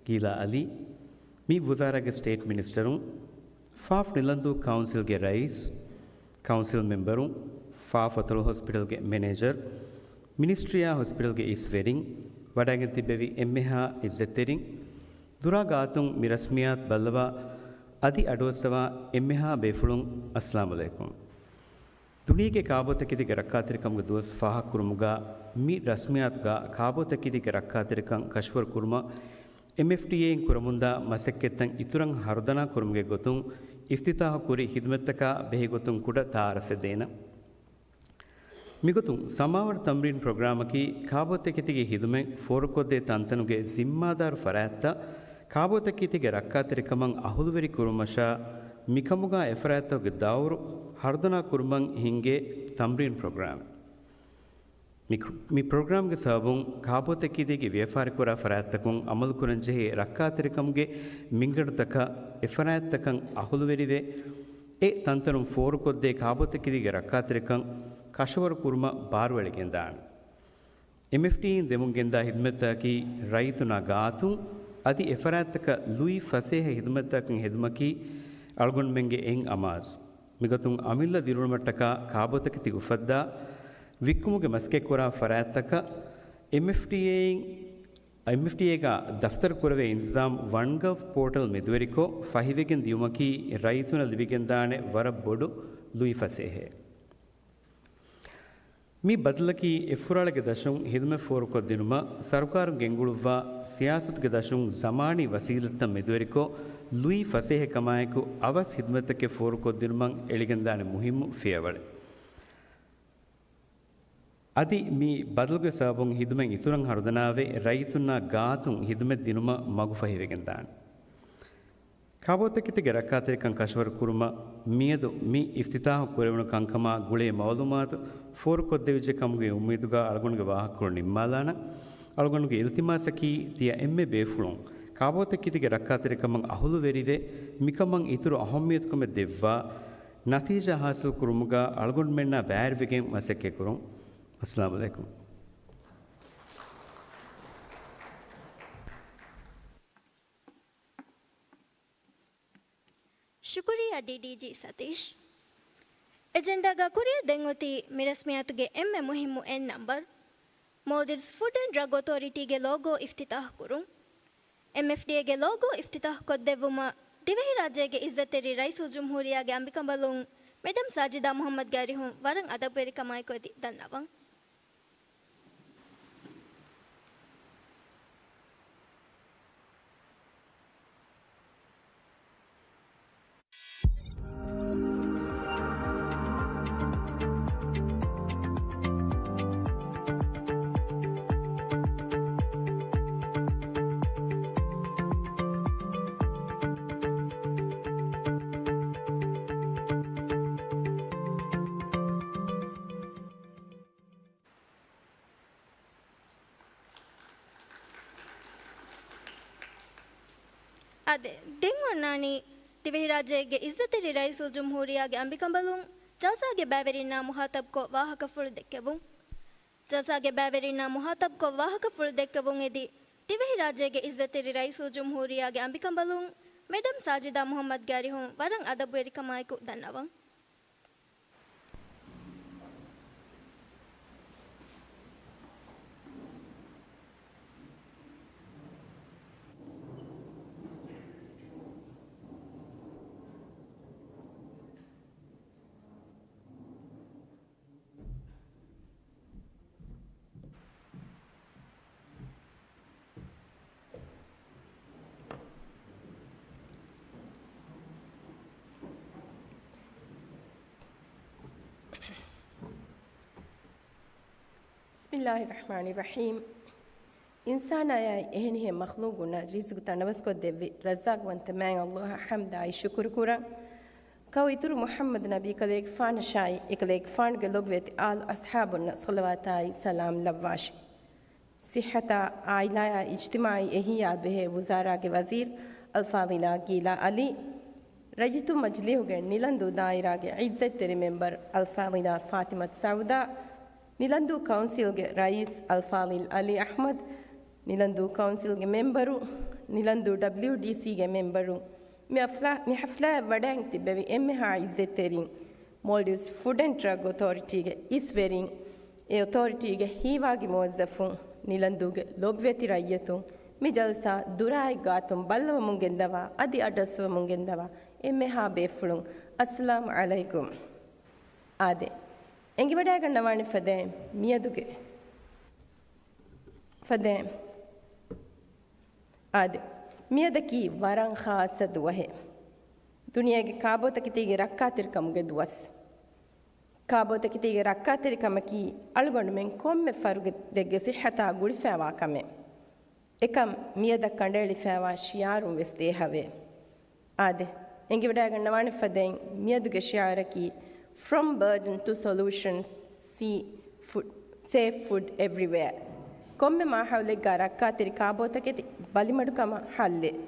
ގީލާ ޢަލީ، މި ވުޒާރާގެ ސްޓޭޓް މިނިސްޓަރުން، ފާފް ނިލަންދޫ ކައުންސިލްގެ ރައީސް، ކައުންސިލް މެމްބަރުން، ފާފް އަތޮޅު ހޮސްޕިޓަލްގެ މެނޭޖަރު، މިނިސްޓްރީއާ ހޮސްޕިޓަލްގެ އިސްވެރިން، ވަޑައިގެން ތިއްބެވި އެންމެހާ އިއްޒަތްތެރިން، ދުރާ ގާތުން މި ރަސްމިއްޔާތު ބައްލަވާ އަދި އަޑުއައްސަވާ އެންމެހާ ބޭފުޅުން، އައްސަލާމް ޢަލައިކުމް. ދުނިޔޭގެ ކާބޯތަކެތީގެ ރައްކާތެރިކަމުގެ ދުވަސް ފާހަގަކުރުމުގަ މި ރަސްމިއްޔާތުގަ ކާބޯތަކެތީގެ ރައްކާތެރިކަން ކަށަވަރު ކުރުމަށް އެމްއެފްޓީއޭއިން ކުރަމުންދާ މަސައްކަތްތައް އިތުރަށް ހަރުދަނާ ކުރުމުގެ ގޮތުން އިފްތިތާހު ކުރި ހިދުމަތްތަކާ ބެހޭ ގޮތުން ކުޑަ ތައާރަފެއް ދޭނަން. މިގޮތުން ސަމާވަރު ތަމްރީން ޕްރޮގްރާމަކީ ކާބޯތަކެތީގެ ހިދުމަތް ފޯރުކޮށްދޭ ތަންތަނުގެ ޒިންމާދާރު ފަރާތްތައް ކާބޯތަކެތީގެ ރައްކާތެރިކަމަށް އަހުލުވެރި ކުރުމަށާ، މިކަމުގާ އެފަރާތްތަކުގެ ދައުރު ހަރުދަނާ ކުރުމަށް ހިންގޭ ތަމްރީން ޕްރޮގްރާމެއް. މި، މި ޕްރޮގްރާމްގެ ސަބަބުން ކާބޯތަކެތީގެ ވިޔަފާރިކުރާ ފަރާތްތަކުން އަމަލުކުރަންޖެހޭ ރައްކާތެރިކަމުގެ މިންގަނޑުތަކަށް އެފަރާތްތަކަށް އަހުލުވެރިވެ، އެ ތަންތަނުން ފޯރުކޮށްދޭ ކާބޯތަކެތީގެ ރައްކާތެރިކަން ކަށަވަރު ކުރުމަށް ބާރުއެޅިގެންދާނެ. އެމްއެފްޓީއިން ދެމުން ގެންދާ ހިދުމަތްތަކަކީ ރައްޔިތުންނާ ގާތުން އަދި އެފަރާތްތަކަށް ލުއި ފަސޭހަ ހިދުމަތްތަކަކަށް ހެދުމަކީ އަޅުގަނޑުމެންގެ އެއް އަމާޒު. މިގޮތުން އަމިއްލަ ދިރިއުޅުމަށްޓަކާ ކާބޯތަކެތި އުފައްދާ ވިއްކުމުގެ މަސައްކަތްކުރާ ފަރާތްތަކަށް އެމްއެފްޓީއޭއިން، އެމްއެފްޓީއޭގާ ދަފްތަރު ކުރެވޭ އިންތިޒާމް ވަންގަވް ޕޯޓަލް މެދުވެރިކޮށް ފަހިވެގެން ދިޔުމަކީ ރައްޔިތުންނަށް ލިބިގެންދާނެ ވަރަށް ބޮޑު ލުއި ފަސޭހައެއް. މި ބަދަލަކީ އެއްފުރާޅުގެ ދަށުން ހިދުމަތް ފޯރުކޮށްދިނުމަށް ސަރުކާރުން ގެންގުޅުއްވާ ސިޔާސަތުގެ ދަށުން ޒަމާނީ ވަސީލަތްތައް މެދުވެރިކޮށް، ލުއި ފަސޭހަކަމާއެކު އަވަސް ހިދުމަތްތަކެއް ފޯރުކޮށްދިނުމަށް އެޅިގެންދާނެ މުހިއްމު ފިޔަވަޅެއް. އަދި މި ބަދަލުގެ ސަބަބުން ހިދުމަތް އިތުރަށް ހަރުދަނާވެ، ރައްޔިތުންނާ ގާތުން ހިދުމަތް ދިނުމަށް މަގުފަހިވެގެންދާނެ. ކާބޯތަކެތީގެ ރައްކާތެރިކަން ކަށަވަރު ކުރުމަށް މިއަދު މި އިފްތިތާހު ކުރެވުނު ކަންކަމާ ގުޅޭ މައުލޫމާތު ފޯރުކޮށްދެވިއްޖެ ކަމުގެ އުއްމީދުގާ އަޅުގަނޑުގެ ވާހަކަފުޅު ނިންމާލާނަން. އަޅުގަނޑުގެ އިލްތިމާސަކީ ތިޔަ އެންމެ ބޭފުޅުން ކާބޯތަކެތީގެ ރައްކާތެރިކަމަށް އަހުލުވެރިވެ، މިކަމަށް އިތުރު އަހައްމިޔަތުކަމެއް ދެއްވާ، ނަތީޖާ ހާސިލް ކުރުމުގާ އަޅުގަނޑުމެންނާ ބައިވެރިވެގެން މަސައްކަތްކުރުން. އައްސަލާމު ޢަލައިކުމް. ޝުކުރިއްޔާ ޑީޑީޖީ ސަތީޝް. އެޖެންޑާގާ ކުރިއަށް ދެން އޮތީ މި ރަސްމިއްޔާތުގެ އެންމެ މުހިއްމު އެއް ނަމްބަރު، މޯލްޑިވްސް ފުޑް އެންޑް ޑްރަގް އޮތޯރިޓީގެ ލޯގޯ އިފްތިތާޙު ކުރުން. އެމްއެފްޑީއޭގެ ލޯގޯ އިފްތިތާޙު ކޮށްދެއްވުމަށް ދިވެހިރާއްޖޭގެ އިއްޒަތްތެރި ރައީސުލްޖުމްހޫރިއްޔާގެ އަނބިކަނބަލުން މެޑަމް ސާޖިދާ މުޙައްމަދުގެ އަރިހުން ވަރަށް އަދަބުވެރިކަމާއެކު އެދި ދަންނަވަން. އާދެ، ދެން އޮންނާނީ ދިވެހިރާއްޖޭގެ އިއްޒަތްތެރި ރައީސުލްޖުމްހޫރިއްޔާގެ އަނބިކަނބަލުން ޖަލްސާގެ ބައިވެރިންނާ މުޚާޠަބްކޮށް ވާހަކަފުޅު ދެއްކެވުން. ޖަލްސާގެ ބައިވެރިންނާ މުޚާޠަބްކޮށް ވާހަކަފުޅު ދެއްކެވުން އެދި، ދިވެހިރާއްޖޭގެ އިއްޒަތްތެރި ރައީސުލްޖުމްހޫރިއްޔާގެ އަނބިކަނބަލުން މެޑަމް ސާޖިދާ މުޙައްމަދުގެ އަރިހުން ވަރަށް އަދަބުވެރިކަމާއެކު ދަންނަވަން. بسم الله الرحمن الرحيم. އިންސާނާއާއި އެހެނިހެން މަޚްލޫޤުންނަށް ރިޒުޤު ތަނަވަސްކޮށްދެއްވި ރައްޒާޤުވަންތަ މާތް ﷲ އަށް ޙަމްދާއި ޝުކުރު ކުރަން. ކައު އިތުރު މުޙައްމަދު ނަބީ ކަލޭގެފާނަށާއި، އެކަލޭގެފާނުގެ ލޮބުވެތި އާލު އަޞްޙާބުންނަށް ޞަލަވާތާއި ސަލާމް ލައްވާށި. ޞިއްޙަތާ، ޢާއިލާއާ އިޖްތިމާޢީ އެހީއާ ބެހޭ ވުޒާރާގެ ވަޒީރު އަލްފާޟިލާ ގީލާ ޢަލީ، ރައްޔިތުން މަޖިލީހުގެ ނިލަންދޫ ދާއިރާގެ ޢިއްޒަތްތެރި މެމްބަރު އަލްފާޟިލާ ފާޠިމަތު ސަޢުދާ، ނިލަންދޫ ކައުންސިލްގެ ރައީސް އަލްފާޟިލް ޢަލީ އަޙްމަދު، ނިލަންދޫ ކައުންސިލްގެ މެމްބަރު، ނިލަންދޫ ޑަބްލިޔުޑީސީގެ މެމްބަރު، މި އަފްލާ-، މި ޙަފްލާއަށް ވަޑައިން ތިއްބެވި އެންމެހާ ޢިއްޒަތްތެރިން، މޯލްޑިވްސް ފުޑް އެންޑް ޑްރަގް އޮތޯރިޓީގެ އިސްވެރިން، އެ އޮތޯރިޓީގެ ހީވާގި މުވައްޒަފުން، ނިލަންދޫގެ ލޮބުވެތި ރައްޔިތުން، މި ޖަލްސާ ދުރާއި ގާތުން ބައްލަވަމުން ގެންދަވާ، އަދި އައްޑަސްވަމުން ގެންދަވާ އެންމެހާ ބޭފުޅުން، އައްސަލާމު ޢަލައިކުމް. އާދެ، އެނގިވަޑައިގަންނަވާނެ ފަދައިން މިއަދުގެ ފަދައިން. އާދެ، މިއަދަކީ ވަރަށް ޚާއްޞަ ދުވަހެއް. ދުނިޔޭގެ ކާބޯތަކެތީގެ ރައްކާތެރިކަމުގެ ދުވަސް. ކާބޯތަކެތީގެ ރައްކާތެރިކަމަކީ އަޅުގަނޑުމެން ކޮންމެ ފަރުދެއްގެ ސިއްހަތާ ގުޅިފައިވާ ކަމެއް. އެކަން މިއަދަށް ކަނޑައެޅިފައިވާ ޝިއާރުން ވެސް ދޭހަވޭ. އާދެ، އެނގިވަޑައިގަންނަވާނެ ފަދައިން މިއަދުގެ ޝިއާރަކީ، From Burden to Solutions, See Food, Save Food Everywhere. ކޮންމެ މާހައުލެއްގާ ރައްކާތެރި ކާބޯތަކެތި ބަލިމަޑުކަމަށް ހައްލެއް.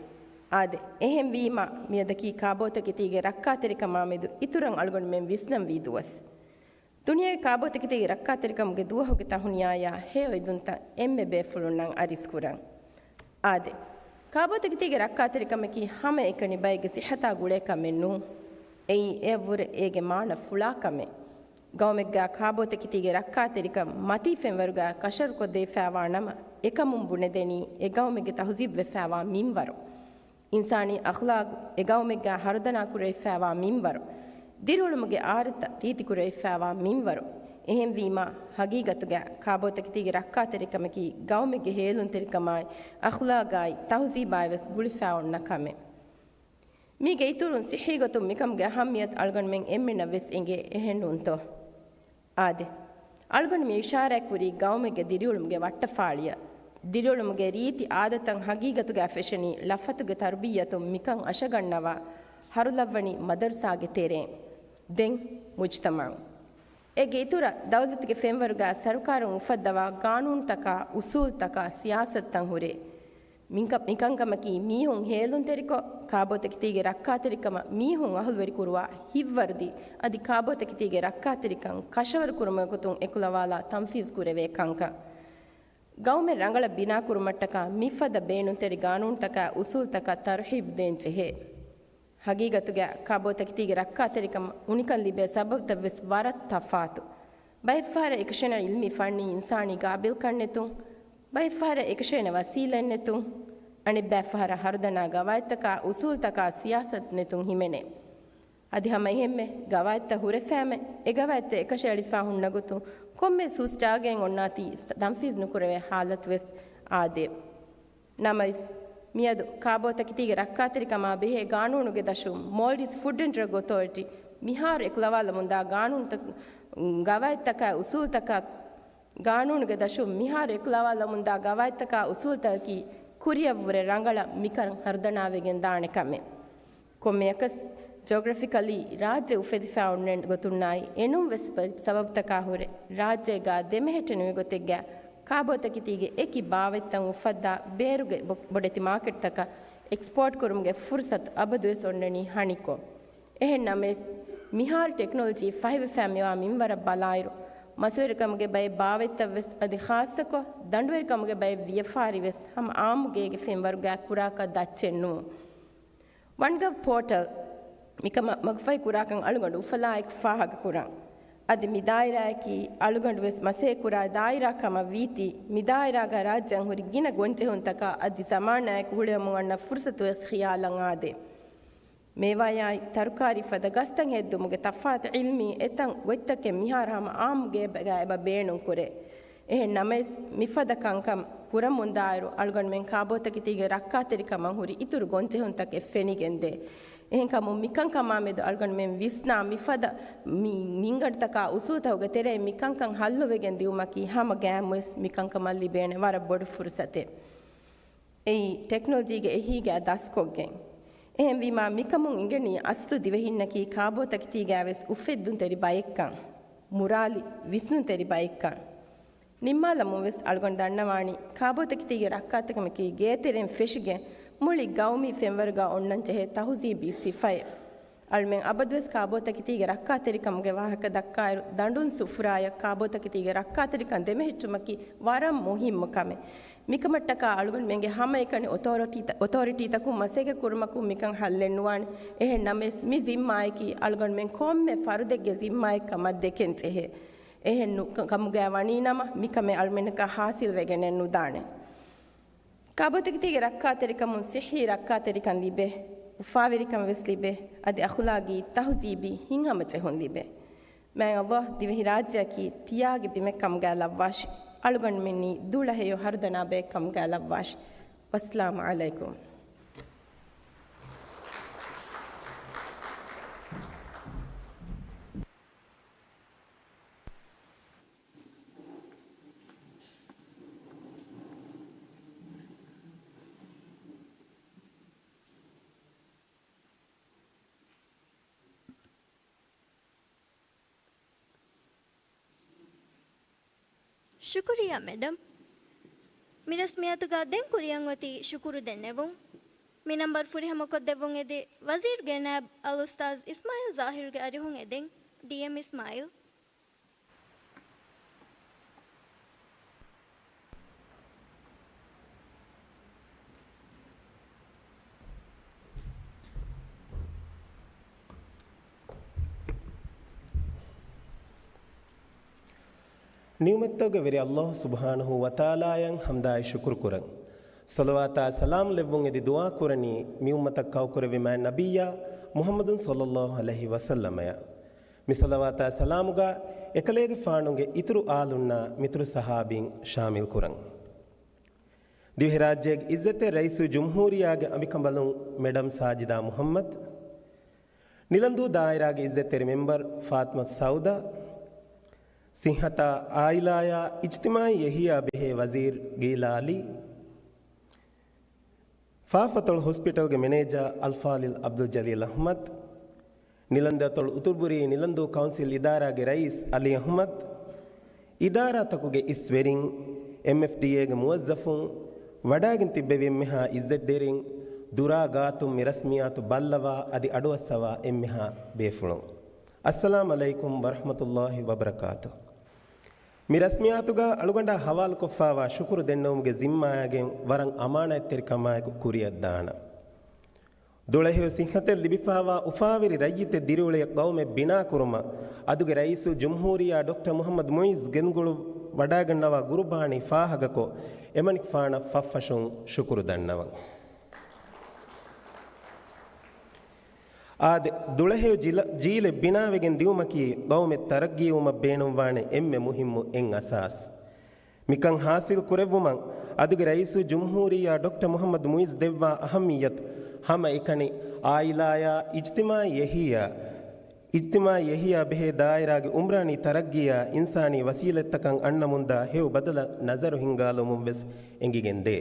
އާދެ، އެހެންވީމާ، މިއަދަކީ ކާބޯތަކެތީގެ ރައްކާތެރިކަމާމެދު އިތުރަށް އަޅުގަނޑުމެން ވިސްނަންވީ ދުވަސް. ދުނިޔޭގެ ކާބޯތަކެތީގެ ރައްކާތެރިކަމުގެ ދުވަހުގެ ތަހުނިޔާޔާ ހެޔޮ އެދުންތައް އެންމެ ބޭފުޅުންނަށް އަރިސްކުރަން. އާދެ، ކާބޯތަކެތީގެ ރައްކާތެރިކަމަކީ ހަމައެކަނި ބައެއްގެ ސިއްހަތާ ގުޅޭ ކަމެއް ނޫން. އެއީ އެއަށްވުރެ އޭގެ މާނަ ފުޅާ ކަމެއް. ގައުމެއްގާ ކާބޯތަކެތީގެ ރައްކާތެރިކަން މަތީ ފެންވަރުގާ ކަށަވަރުކޮށްދެވިފައިވާ ނަމަ، އެކަމުން ބުނެދެނީ އެ ގައުމެއްގެ ތަހުޒީބުވެފައިވާ މިންވަރު. އިންސާނީ އަޚްލާގު އެ ގައުމެއްގާ ހަރުދަނާ ކުރެވިފައިވާ މިންވަރު، ދިރިއުޅުމުގެ އާދަތައް ރީތިކުރެވިފައިވާ މިންވަރު. އެހެންވީމާ، ހަގީގަތުގަ ކާބޯތަކެތީގެ ރައްކާތެރިކަމަކީ ގައުމެއްގެ ހޭލުންތެރިކަމާއި، އަޚްލާގާއި، ތަހުޒީބާއި ވެސް ގުޅިފައި އޮންނަ ކަމެއް. މީގެ އިތުރުން ސިއްހީގޮތުން މިކަމުގެ އަހައްމިޔަތު އަޅުގަނޑުމެން އެންމެނަށް ވެސް އެނގޭ، އެހެންނޫންތޯ؟ އާދެ، އަޅުގަނޑު މި އިޝާރާތްކުރީ ގައުމެއްގެ ދިރިއުޅުމުގެ ވައްޓަފާޅިއަށް. ދިރިއުޅުމުގެ ރީތި އާދަތައް ހަގީގަތުގަ ފެށެނީ ޅަފަތުގެ ތަރުބިއްޔަތުން މިކަން އަށަގަންނަވާ ހަރުލައްވަނީ މަދަރުސާގެ ތެރޭން. ދެން މުޖްތަމަޢު. އޭގެ އިތުރަށް ދައުލަތުގެ ފެންވަރުގަ ސަރުކާރުން އުފައްދަވާ ގާނޫނުތަކާ، އުސޫލުތަކާ، ސިޔާސަތުތައް ހުރޭ. މިކަ-، މިކަންކަމަކީ މީހުން ހޭލުންތެރިކޮށް، ކާބޯތަކެތީގެ ރައްކާތެރިކަމަށް މީހުން އަހުލުވެރިކުރުވާ ހިތްވަރުދީ، އަދި ކާބޯތަކެތީގެ ރައްކާތެރިކަން ކަށަވަރުކުރުމުގެ ގޮތުން އެކުލަވާލާ ތަންފީޒު ކުރެވޭ ކަންކަން. ގައުމެއް ރަނގަޅަށް ބިނާކުރުމަށްޓަކާ މިފަދަ ބޭނުންތެރި ގާނޫނުތަކާ، އުސޫލުތަކަށް ތަރުހީބު ދޭން ޖެހޭ. ހަގީގަތުގަ ކާބޯތަކެތީގެ ރައްކާތެރިކަމަށް އުނިކަން ލިބޭ ސަބަބުތައް ވެސް ވަރަށް ތަފާތު. ބައެއްފަހަރަށް އެކަށޭނަ ޢިލްމީ ފަންނީ އިންސާނީ ގާބިލްކަން ނެތުން، ބައެއްފަހަރަށް އެކަށޭނަ ވަސީލަތް ނެތުން، އަނެއްބައިފަހަރަށް ހަރުދަނާ ގަވާއިދުތަކާ، އުސޫލުތަކާ، ސިޔާސަތު ނެތުން ހިމެނޭ. އަދި ހަމަ އެހެންމެ ގަވާއިދުތައް ހުރެފައިމެ، އެ ގަވާއިދުތައް އެކަށައެޅިފާ ހުންނަ ގޮތުން ކޮންމެ ސުސް ޖާގައެއް އޮންނާތީ ތަންފީޒު ނުކުރެވޭ ހާލަތު ވެސް އާދޭ. ނަމަވެސް، މިއަދު ކާބޯތަކެތީގެ ރައްކާތެރިކަމާ ބެހޭ ގާނޫނުގެ ދަށުން މޯލްޑިވްސް ފުޑް އެންޑް ޑްރަގް އޮތޯރިޓީ މިހާރު އެކުލަވާލަމުންދާ ގާނޫނުތައް، ގަވާއިދުތަކާ އުސޫލުތަކާ ގާނޫނުގެ ދަށުން މިހާރު އެކުލަވާލަމުންދާ ގަވާއިދުތަކާ އުސޫލުތަކަކީ ކުރިއަށްވުރެ ރަނގަޅަށް މިކަން ހަރުދަނާވެގެން ދާނެ ކަމެއް. ކޮންމެއަކަސް ޖޮގްރަފިކަލީ ރާއްޖެ އުފެދިފާ އޮންނަ ގޮތުންނާއި، އެނޫން ވެސް ސަބަބުތަކާ ހުރެ ރާއްޖޭގާ ދެމެހެއްޓެނިވި ގޮތެއްގަ ކާބޯތަކެތީގެ އެކި ބާވަތްތައް އުފައްދާ ބޭރުގެ ބޮ-، ބޮޑެތި މާކެޓްތަކަށް އެކްސްޕޯޓް ކުރުމުގެ ފުރުސަތު އަބަދުވެސް އޮންނަނީ ހަނިކޮށް. އެހެން ނަމަވެސް، މިހާރު ޓެކްނޮލޮޖީ ފަހިވެފައި މިވާ މިންވަރަށް ބަލާއިރު، މަސްވެރިކަމުގެ ބައެއް ބާވަތްތައް ވެސް އަދި ޚާއްޞަކޮށް، ދަނޑުވެރިކަމުގެ ބައެއް ވިޔަފާރި ވެސް ހަމަ އާއްމު ގޭގެ ފެންވަރުގައި ކުރާކަށް ދައްޗެއް ނޫން. ވަންގަވް ޕޯޓަލް މިކަމަށް މަގުފަހި ކުރާކަން އަޅުގަނޑު އުފަލާއެކު ފާހަގަކުރަން. އަދި މި ދާއިރާއަކީ އަޅުގަނޑު ވެސް މަސޭ ކުރާ ދާއިރާ ކަމަށް ވީތީ، މި ދާއިރާގަ ރާއްޖެއަށް ހުރި ގިނަ ގޮންޖެހުންތަކާ އަދި ޒަމާނާއެކު ހުޅުވަމުން އަންނަ ފުރުސަތު ވެސް ޚިޔާލަށް އާދޭ. މޭވާޔާއި ތަރުކާރީ ފަދަ ގަސްތައް ހެއްދުމުގެ ތަފާތު ޢިލްމީ އެތައް ގޮތްތަކެއް މިހާރު ހަމަ އާއްމު ގޭބަގާ އެބަ ބޭނުން ކުރޭ. އެހެން ނަމަވެސް، މިފަދަ ކަންކަން ކުރަމުންދާއިރު، އަޅުގަނޑުމެން ކާބޯތަކެތީގެ ރައްކާތެރިކަމަށް ހުރި އިތުރު ގޮންޖެހުންތަކެއް ފެނިގެންދޭ. އެހެންކަމުން، މިކަންކަމާމެދު އަޅުގަނޑުމެން ވިސްނާ މިފަދަ މި-، މިންގަނޑުތަކާ އުސޫލުތަކުގެ ތެރެއިން މިކަންކަން ހައްލުވެގެން ދިއުމަކީ ހަމަ ގައިމުވެސް މިކަންކަމަށް ލިބޭނެ ވަރަށް ބޮޑު ފުރުސަތެއް. އެއީ، ޓެކްނޮލޮޖީގެ އެހީގައި ދަސްކޮށްގެން. އެހެންވީމާ، މިކަމުން އިނގެނީ އަސްލު ދިވެހިންނަކީ ކާބޯތަކެތީގައިވެސް އުފެއްދުންތެރި ބައެއްކަން، މުރާލި ވިސްނުންތެރި ބައެއްކަން. ނިންމާލަމުން ވެސް އަޅުގަނޑު ދަންނަވާނީ، ކާބޯތަކެތީގެ ރައްކާތެރިކަމަކީ ގޭތެރެއިން ފެށިގެން މުޅި ގައުމީ ފެންވަރުގަ އޮންނަންޖެހޭ ތަހުޒީބީ ސިފައެއް. އަޅުމެން އަބަދުވެސް ކާބޯތަކެތީގެ ރައްކާތެރިކަމުގެ ވާހަކަ ދައްކާއިރު، ދަނޑުން ސުފުރާޔަށް ކާބޯތަކެތީގެ ރައްކާތެރިކަން ދެމެހެއްޓުމަކީ ވަރަށް މުހިއްމު ކަމެއް. މިކަމަށްޓަކާ އަޅުގަނޑުމެންގެ ހަމައެކަނި އޮތޯރިޓީތަ-، އޮތޯރިޓީތަކުން މަސައްކަތް ކުރުމަކުން މިކަން ހައްލެއް ނުވާނެ. އެހެން ނަމަވެސް، މި ޒިންމާއަކީ އަޅުގަނޑުމެން ކޮންމެ ފަރުދެއްގެ ޒިންމާއެއް ކަމަށް ދެކެން ޖެހޭ. އެހެން ނު-، ކަ-، ކަމުގައި ވަނީ ނަމަ، މިކަމެއް އަޅުމެންނަކަށް ހާސިލް ވެގެނެއް ނުދާނެ. ކާބޯތަކެތީގެ ރައްކާތެރިކަމުން ސިއްހީ ރައްކާތެރިކަން ލިބޭ، އުފާވެރިކަން ވެސް ލިބޭ، އަދި އަޚުލާގީ ތަހުޒީބީ ހިތްހަމަޖެހުން ލިބޭ. މާތް ﷲ ދިވެހިރާއްޖެއަކީ ތިޔާގެ ބިމެއް ކަމުގައި ލައްވާށި. އަޅުގަނޑުމެންނީ ދުޅަ ހެޔޮ ހަރުދަނާ ބައެއް ކަމުގައި ލައްވާށި. އައްސަލާމު ޢަލައިކުމް. ޝުކުރިއްޔާ މެޑަމް. މި ރަސްމިއްޔާތުގަ ދެން ކުރިއަށް އޮތީ ޝުކުރު ދެންނެވުން. މި ނަންބަރު ފުރިހަމަކޮށްދެއްވުން އެދި ވަޒީރުގެ ނާއިބް އަލްއުސްތާޛް އިސްމާއިލް ޒާހިރުގެ އަރިހުން އެދެން، ޑީއެމް އިސްމާއިލް. ނިޢުމަތްތަކުގެ ވެރި ﷲ ސުބްޙާނަހޫ ވަތަޢާލާއަށް ޙަމްދާއި ޝުކުރު ކުރަން. ޞަލަވާތާ ސަލާމް ލެއްވުން އެދި ދުޢާ ކުރަނީ މި އުއްމަތަށް ކައުކުރެއްވި މާތް ނަބިއްޔާ މުޙައްމަދު ޞައްލައްލާހު ޢަލައިހި ވަސައްލަމައަށް. މި ޞަލަވާތާ ސަލާމުގަ އެކަލޭގެފާނުގެ އިތުރު އާލުންނާ މިތުރު ޞަޙާބީން ޝާމިލް ކުރަން. ދިވެހިރާއްޖޭގެ އިއްޒަތްތެރި ރައީސުލްޖުމްހޫރިއްޔާގެ އަނބިކަނބަލުން މެޑަމް ސާޖިދާ މުޙައްމަދު، ނިލަންދޫ ދާއިރާގެ އިއްޒަތްތެރި މެމްބަރު ފާތިމަތު ސައުދާ، ޞިއްޙަތާ އާއިލާއާ އިޖްތިމާޢީ ޔަޙްޔާ ބެހޭ ވަޒީރު ގީލާ ޢަލީ، ފާފަތޮޅު ހޮސްޕިޓަލްގެ މެނޭޖާ އަލްފާޟިލް ޢަބްދުލްޖަލީލް އަޙްމަދު، ނިލަންދޫ އަތޮޅު އުތުރުބުރީ ނިލަންދޫ ކައުންސިލް އިދާރާގެ ރައީސް ޢަލީ އަޙްމަދު، އިދާރާތަކުގެ އިސްވެރިން، އެމްއެފްޑީއޭގެ މުވައްޒަފުން، ވަޑާގެން ތިއްބެވި އެންމެހާ އިއްޒަތްތެރިން، ދުރާ ގާތުން މި ރަސްމިއްޔާތު ބައްލަވާ އަދި އަޑުއައްސަވާ އެންމެހާ ބޭފުޅުން. އައްސަލާމް ޢަލައިކުމް ވަރަޙްމަތުﷲ ވަބަރަކާތު. މި ރަސްމިއްޔާތުގަ އަޅުގަނޑާ ޙަވާލުކޮށްފާވާ ޝުކުރު ދެންނެވުމުގެ ޒިންމާއާގެން ވަރަށް އަމާނާތްތެރިކަމާއެކު ކުރިއަށް ދާނަން. ދުޅަހެޔޮ ސިއްހަތެއް ލިބިފާވާ އުފާވެރި ރައްޔިތެއް ދިރިއުޅޭ ޤައުމެއް ބިނާކުރުމަށް އަދުގެ ރައީސުލްޖުމްހޫރިއްޔާ ޑޮކްޓަރ މުޙައްމަދު މުޢިއްޒު ގެންގުޅު ވަޑާގަންނަވާ ގުރުބާނީ ފާހަގަކޮށް، އެމަނިކުފާނަށް ފަށްފަށުން ޝުކުރު ދަންނަވަން. އާދެ، ދުޅަހެޔޮ ޖިލަ-، ޖީލެއް ބިނާވެގެން ދިއުމަކީ ޤައުމެއް ތަރައްގީވުމަށް ބޭނުންވާނެ އެންމެ މުހިއްމު އެއް އަސާސް. މިކަން ޙާޞިލް ކުރެއްވުމަށް އަދުގެ ރައީސުލްޖުމްހޫރިއްޔާ ޑޮކްޓަރ މުޙައްމަދު މުޢިއްޒު ދެއްވާ އަހައްމިއްޔަތު ހަމައެކަނި އާއިލާއާ އިޖްތިމާޢީ ޔަޙްޔާ، އިޖްތިމާޢީ ޔަޙްޔާ ބެހޭ ދާއިރާގެ ޢުމްރާނީ ތަރައްގީއާ އިންސާނީ ވަސީލަތްތަކަށް އަންނަމުންދާ ހެޔޮ ބަދަލަށް ނަޒަރު ހިންގާލުމުން ވެސް އެނގިގެން ދޭ.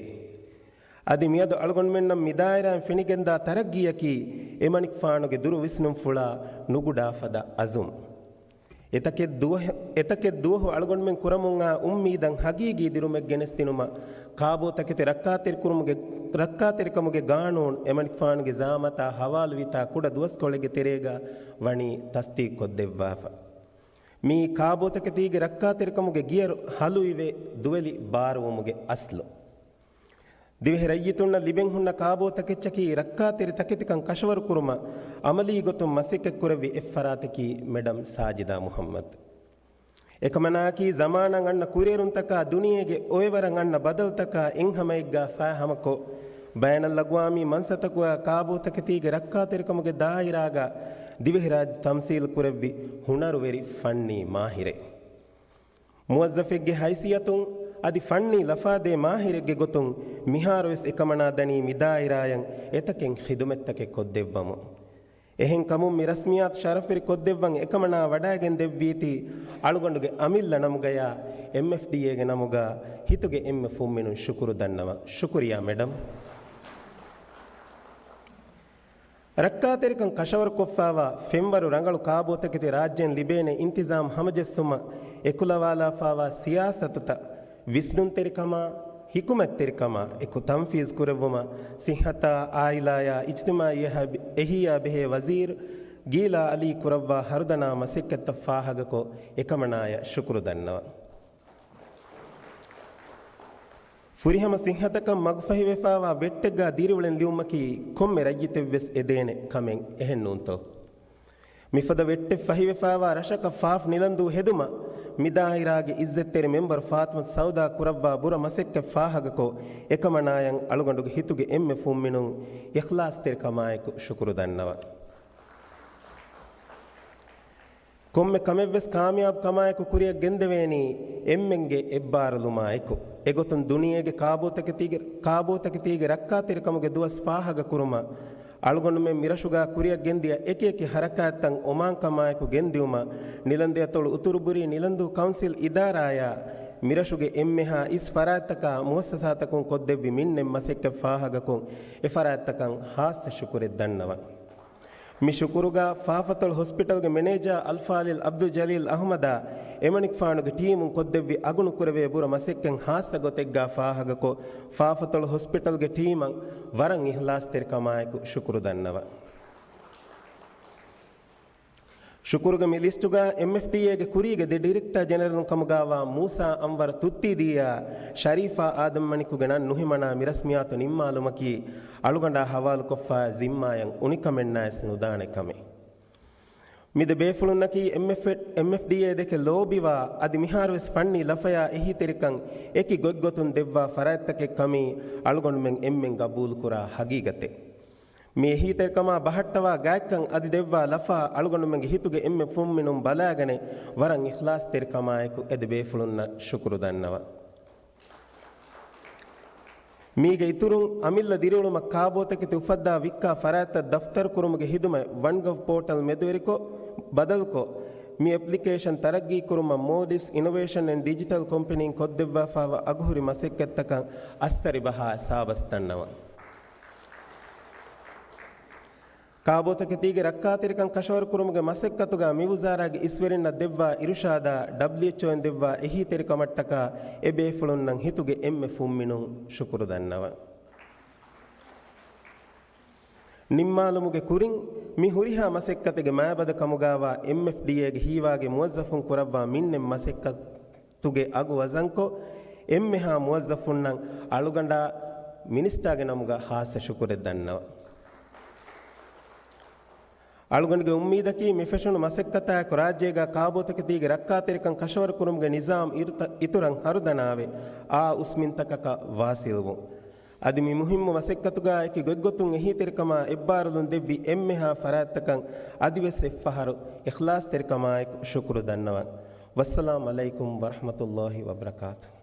އަދި މިއަދު އަޅުގަނޑުމެންނަށް މިދާއިރާއިން ފެނިގެންދާ ތަރައްގީއަކީ އެމަނިކުފާނުގެ ދުރު ވިސްނުންފުޅާ ނުގުޑާ ފަދަ އަޒުމް. އެތަކެއް ދުވަހެ-، އެތަކެއް ދުވަހު އަޅުގަނޑުމެން ކުރަމުންއާ އުއްމީދަށް ހަގީގީ ދިރުމެއް ގެނެސްދިނުމަށް ކާބޯތަކެތި ރައްކާތެރިކުރުމުގެ، ރައްކާތެރިކަމުގެ ގާނޫނު އެމަނިކުފާނުގެ ޒަޢާމަތާ ހަވާލުވިތާ ކުޑަ ދުވަސްކޮޅެއްގެ ތެރޭގަ ވަނީ ތަޞްދީޤުކޮށްދެއްވާފަ. މިއީ ކާބޯތަކެތީގެ ރައްކާތެރިކަމުގެ ގިޔަރު ހަލުއިވެ ދުވެލި ބާރުވުމުގެ އަސްލު. ދިވެހި ރައްޔިތުންނަށް ލިބެން ހުންނަ ކާބޯތަކެއްޗަކީ ރައްކާތެރި ތަކެތިކަން ކަށަވަރުކުރުމަށް އަމަލީ ގޮތުން މަސައްކަތްކުރެއްވި އެއްފަރާތަކީ މެޑަމް ސާޖިދާ މުޙައްމަދު. އެކަމަނާއަކީ ޒަމާނަށް އަންނަ ކުރިއެރުންތަކާ ދުނިޔޭގެ އޮއެވަރަށް އަންނަ ބަދަލުތަކާ އެއްހަމައެއްގާ ފާހަމަކޮށް، ބައިނަލްއަގްވާމީ މަންސަތަކުގާ ކާބޯތަކެތީގެ ރައްކާތެރިކަމުގެ ދާއިރާގާ ދިވެހިރާއްޖެ ތަމްސީލް ކުރެއްވި ހުނަރުވެރި ފަންނީ މާހިރެއް. މުވައްޒަފެއްގެ ހައިސިއްޔަތުން އަދި ފަންނީ ލަފާދޭ މާހިރެއްގެ ގޮތުން މިހާރުވެސް އެކަމަނާ ދަނީ މިދާއިރާއަށް އެތަކެއް ޚިދުމަތްތަކެއް ކޮށްދެއްވަމުން. އެހެންކަމުން މި ރަސްމިއްޔާތު ޝަރަފްވެރި ކޮށްދެއްވަން އެކަމަނާ ވަޑާގެން ދެއްވީތީ އަޅުގަނޑުގެ އަމިއްލަ ނަމުގަޔާ އެމްއެފްޑީއޭގެ ނަމުގާ ހިތުގެ އެންމެ ފުންމިނުން ޝުކުރު ދަންނަވަން. ޝުކުރިއްޔާ މެޑަމް. ރައްކާތެރިކަން ކަށަވަރުކޮށްފާވާ ފެންވަރު ރަނގަޅު ކާބޯތަކެތި ރާއްޖޭން ލިބޭނެ އިންތިޒާމް ހަމަޖެއްސުމަށް އެކުލަވާލާފާވާ ސިޔާސަތުތައް ވިސްނުންތެރިކަމާ، ޙިކުމަތްތެރިކަމާ އެކު ތަންފީޒް ކުރެއްވުމަށް ޞިއްޙަތާ، އާއިލާއާ، އިޖްތިމާޢީ އެހާ-، އެހީއާ ބެހޭ ވަޒީރު ގީލާ ޢަލީ ކުރައްވާ ހަރުދަނާ މަސައްކަތްތައް ފާހަގަކޮށް، އެކަމަނާޔަށް ޝުކުރު ދަންނަވަން. ފުރިހަމަ ސިއްހަތަކަށް މަގުފަހިވެފާވާ ވެއްޓެއްގާ ދިރިއުޅެން ލިޔުމަކީ ކޮންމެ ރައްޔިތެއްވެސް އެދޭނެ ކަމެއް، އެހެންނޫންތޯ؟ މިފަދަ ވެއްޓެއް ފަހިވެފާވާ ރަށަކަށް ފާފް ނިލަންދޫ ހެދުމަށް މިދާއިރާގެ އިއްޒަތްތެރި މެމްބަރު ފާތިމަތު ސައުދާ ކުރައްވާ ބުރަ މަސައްކަތް ފާހަގަކޮށް، އެކަމަނާޔަށް އަޅުގަނޑުގެ ހިތުގެ އެންމެ ފުންމިނުން އިޚްލާޞްތެރިކަމާއެކު ޝުކުރު ދަންނަވަން. ކޮންމެ ކަމެއްވެސް ކާމިޔާބު ކަމާއެކު ކުރިއަށް ގެންދެވޭނީ އެންމެންގެ އެއްބާރުލުމާއެކު. އެގޮތުން ދުނިޔޭގެ ކާބޯތަކެތީގެ، ކާބޯތަކެތީގެ ރައްކާތެރިކަމުގެ ދުވަސް ފާހަގަކުރުމަށް، އަޅުގަނޑުމެން މިރަށުގާ ކުރިއަށް ގެންދިޔަ އެކިއެކި ހަރަކާތްތައް އޮމާންކަމާއެކު ގެންދިއުމަށް، ނިލަންދެއަތޮޅު އުތުރުބުރީ ނިލަންދޫ ކައުންސިލް އިދާރާޔާ މިރަށުގެ އެންމެހާ އިސް ފަރާތްތަކާ މުއައްސަސާތަކުން ކޮށްދެއްވި މިންނެއް މަސައްކަތް ފާހަގަކޮށް، އެ ފަރާތްތަކަށް ހާއްސަ ޝުކުރެއް ދަންނަވަން. މި ޝުކުރުގަ ފާފަތޮޅު ހޮސްޕިޓަލްގެ މެނޭޖާ އަލްފާޟިލް އަބްދުލް ޖަލީލް އަޙްމަދާ އެމަނިކުފާނުގެ ޓީމުން ކޮށްދެއްވި އަގުނުކުރެވޭ ބުރަ މަސައްކަތް ހާއްސަ ގޮތެއްގަ ފާހަގަކޮށް، ފާފަތޮޅު ހޮސްޕިޓަލްގެ ޓީމަށް ވަރަށް އިޚްލާޞްތެރިކަމާއެކު ޝުކުރު ދަންނަވަން. ޝުކުރުގެ މި ލިސްޓުގަ އެމްއެފްޑީއޭގެ ކުރީގެ ދެ ޑިރެކްޓާ ޖެނެރަލުން ކަމުގައިވާ މޫސާ އަންވަރު ތުއްތީދީއާ ޝަރީފާ އާދަމްމަނިކުގެ ނަން ނުހިމަނާ މި ރަސްމިއްޔާތު ނިންމާލުމަކީ އަޅުގަނޑާ ހަވާލުކޮށްފައި ޒިންމާއަށް އުނިކަމެއްނާވެސް ނުދާނެ ކަމެއް. މި ދެ ބޭފުޅުންނަކީ އެމްއެފްޑީއޭ ދެކެ ލޯބިވާ، އަދި މިހާރުވެސް ފަންނީ ލަފަޔާ އެހީތެރިކަން އެކި ގޮތްގޮތުން ދެއްވާ ފަރާތްތަކެއް ކަމީ އަޅުގަނޑުމެން އެންމެން ގަބޫލުކުރާ ހަގީގަތެއް. މި އެހީތެރިކަމާ ބަހައްޓަވާ ގާތްކަން އަދި ދެއްވާ ލަފާ އަޅުގަނޑުމެންގެ ހިތުގެ އެންމެ ފުންމިނުން ބަލާގަނެ، ވަރަށް އިޚްލާޞްތެރިކަމާއެކު އެ ދެ ބޭފުޅުންނަށް ޝުކުރު ދަންނަވަން. މީގެ އިތުރުން، އަމިއްލަ ދިރިއުޅުމަށް ކާބޯތަކެތި އުފައްދާ ވިއްކާ ފަރާތްތައް ދަފްތަރުކުރުމުގެ ހިދުމަތް ވަންގަވް ޕޯޓަލް މެދުވެރިކޮށް، ބަދަލުކޮށް، މި އެޕްލިކޭޝަން ތަރައްގީކުރުމަށް މޯލްޑިވްސް އިނޮވޭޝަން އެންޑް ޑިޖިޓަލް ކޮމްޕެނީން ކޮށްދެއްވާފައިވާ އަގުހުރި މަސައްކަތްތަކަށް އައްސަރި ބަހާ ސާބަސް ދަންނަވަން. ކާބޯތަކެތީގެ ރައްކާތެރިކަން ކަށަވަރުކުރުމުގެ މަސައްކަތުގަ މި ވުޒާރާގެ އިސްވެރިންނަށް ދެއްވާ އިރުޝާދާ، ޑަބްލިއުއެޗްއޯއިން ދެއްވާ އެހީތެރިކަމަށްޓަކާ އެ ބޭފުޅުންނަށް ހިތުގެ އެންމެ ފުންމިނުން ޝުކުރު ދަންނަވަން. ނިންމާލުމުގެ ކުރިން، މި ހުރިހާ މަސައްކަތެއްގެ މާބަދަ ކަމުގައިވާ އެމްއެފްޑީއޭގެ ހީވާގި މުވައްޒަފުން ކުރައްވާ މިންނެއް މަސައްކަތުގެ އަގު ވަޒަންކޮށް، އެންމެހާ މުވައްޒަފުންނަށް އަޅުގަނޑާ މިނިސްޓާގެ ނަމުގަ ހާއްސަ ޝުކުރެއް ދަންނަވަން. އަޅުގަނޑުގެ އުއްމީދަކީ، މި ފެށުނު މަސައްކަތާއެކު ރާއްޖޭގަ ކާބޯތަކެތީގެ ރައްކާތެރިކަން ކަށަވަރުކުރުމުގެ ނިޒާމް އިރުތަ-، އިތުރަށް ހަރުދަނާވެ، އާ އުސްމިންތަކަކަށް ވާސިލްވުން. އަދި މި މުހިއްމު މަސައްކަތުގަ އެކި ގޮތްގޮތުން އެހީތެރިކަމާ އެއްބާރުލުން ދެއްވި އެންމެހާ ފަރާތްތަކަށް އަދިވެސް އެއްފަހަރު އިޚްލާޞްތެރިކަމާއެކު ޝުކުރު ދަންނަވަން. ވައްސަލާމް ޢަލައިކުމް ވަރަޙްމަތުﷲި ވަބަރަކާތުހު.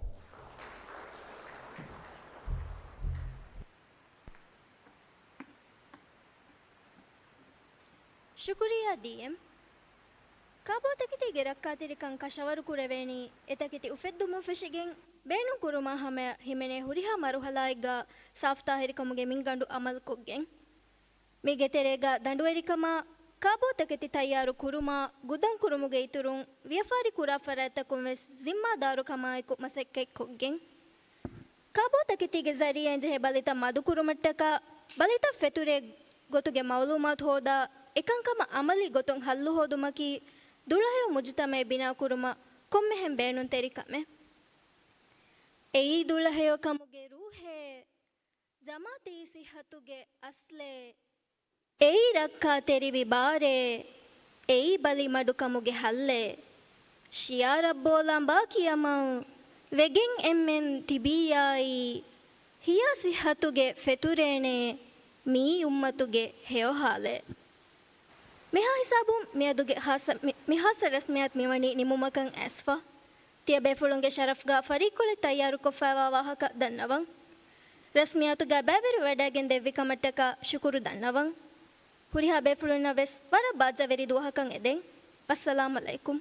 ޝުކުރިއްޔާ ޑީއެމް. ކާބޯތަކެތީގެ ރައްކާތެރިކަން ކަށަވަރުކުރެވޭނީ، އެތަކެތި އުފެއްދުމުން ފެށިގެން ބޭނުންކުރުމާ ހަމަޔަށް ހިމެނޭ ހުރިހާ މަރުހަލާއެއްގަ ސާފުތާހިރުކަމުގެ މިންގަނޑު އަމަލުކޮށްގެން. މީގެ ތެރޭގަ ދަނޑުވެރިކަމާ، ކާބޯތަކެތި ތައްޔާރު ކުރުމާ، ގުދަން ކުރުމުގެ އިތުރުން، ވިޔަފާރި ކުރާ ފަރާތްތަކުން ވެސް ޒިންމާދާރު ކަމާއެކު މަސައްކަތް ކޮށްގެން. ކާބޯތަކެތީގެ ޒަރީއާއިން ޖެހޭ ބަލިތައް މަދުކުރުމަށްޓަކާ، ބަލިތައް ފެތުރޭ ގޮތުގެ މައުލޫމާތު ހޯދާ، އެކަންކަމަށް ޢަމަލީ ގޮތުން ޙައްލު ހޯދުމަކީ، ދުޅަހެޔޮ މުޖުތަމަޢެއް ބިނާކުރުމަށް ކޮންމެހެން ބޭނުންތެރި ކަމެއް. އެއީ ދުޅަހެޔޮ ކަމުގެ ރޫޙޭ، ޖަމާޢަތީ ޞިއްޙަތުގެ އަޞްލޭ. އެއީ ރައްކާތެރިވި ބާރޭ، އެއީ ބަލިމަޑުކަމުގެ ޙައްލޭ. ޝިޢާރަށް ބޯލާން ބާކީ އަމަލް ވެގެން އެންމެން ތިބިއްޔާއީ، ހިޔާ ޞިއްޙަތުގެ ފެތުރޭނޭ މިއީ އުއްމަތުގެ ހެޔޮ ޙާލޭ. މިހާ ހިސާބުން މިއަދުގެ ޚާއްޞަ، މި، މި ޚާއްޞަ ރަސްމިއްޔާތު މިވަނީ ނިމުމަކަށް އައިސްފަ. ތިޔަބޭފުޅުންގެ ޝަރަފްގަ ފަރީޤުކޮޅެއް ތައްޔާރުކޮށްފައިވާ ވާހަކަ ދަންނަވަން. ރަސްމިއްޔާތުގަ ބައިވެރިވެވަޑައިގެން ދެއްވި ކަމަށްޓަކާ ޝުކުރު ދަންނަވަން. ހުރިހާ ބޭފުޅުންނަށް ވެސް ވަރަށް ބާއްޖަވެރި ދުވަހަކަށް އެދެން. އައްސަލާމް ޢަލައިކުމް.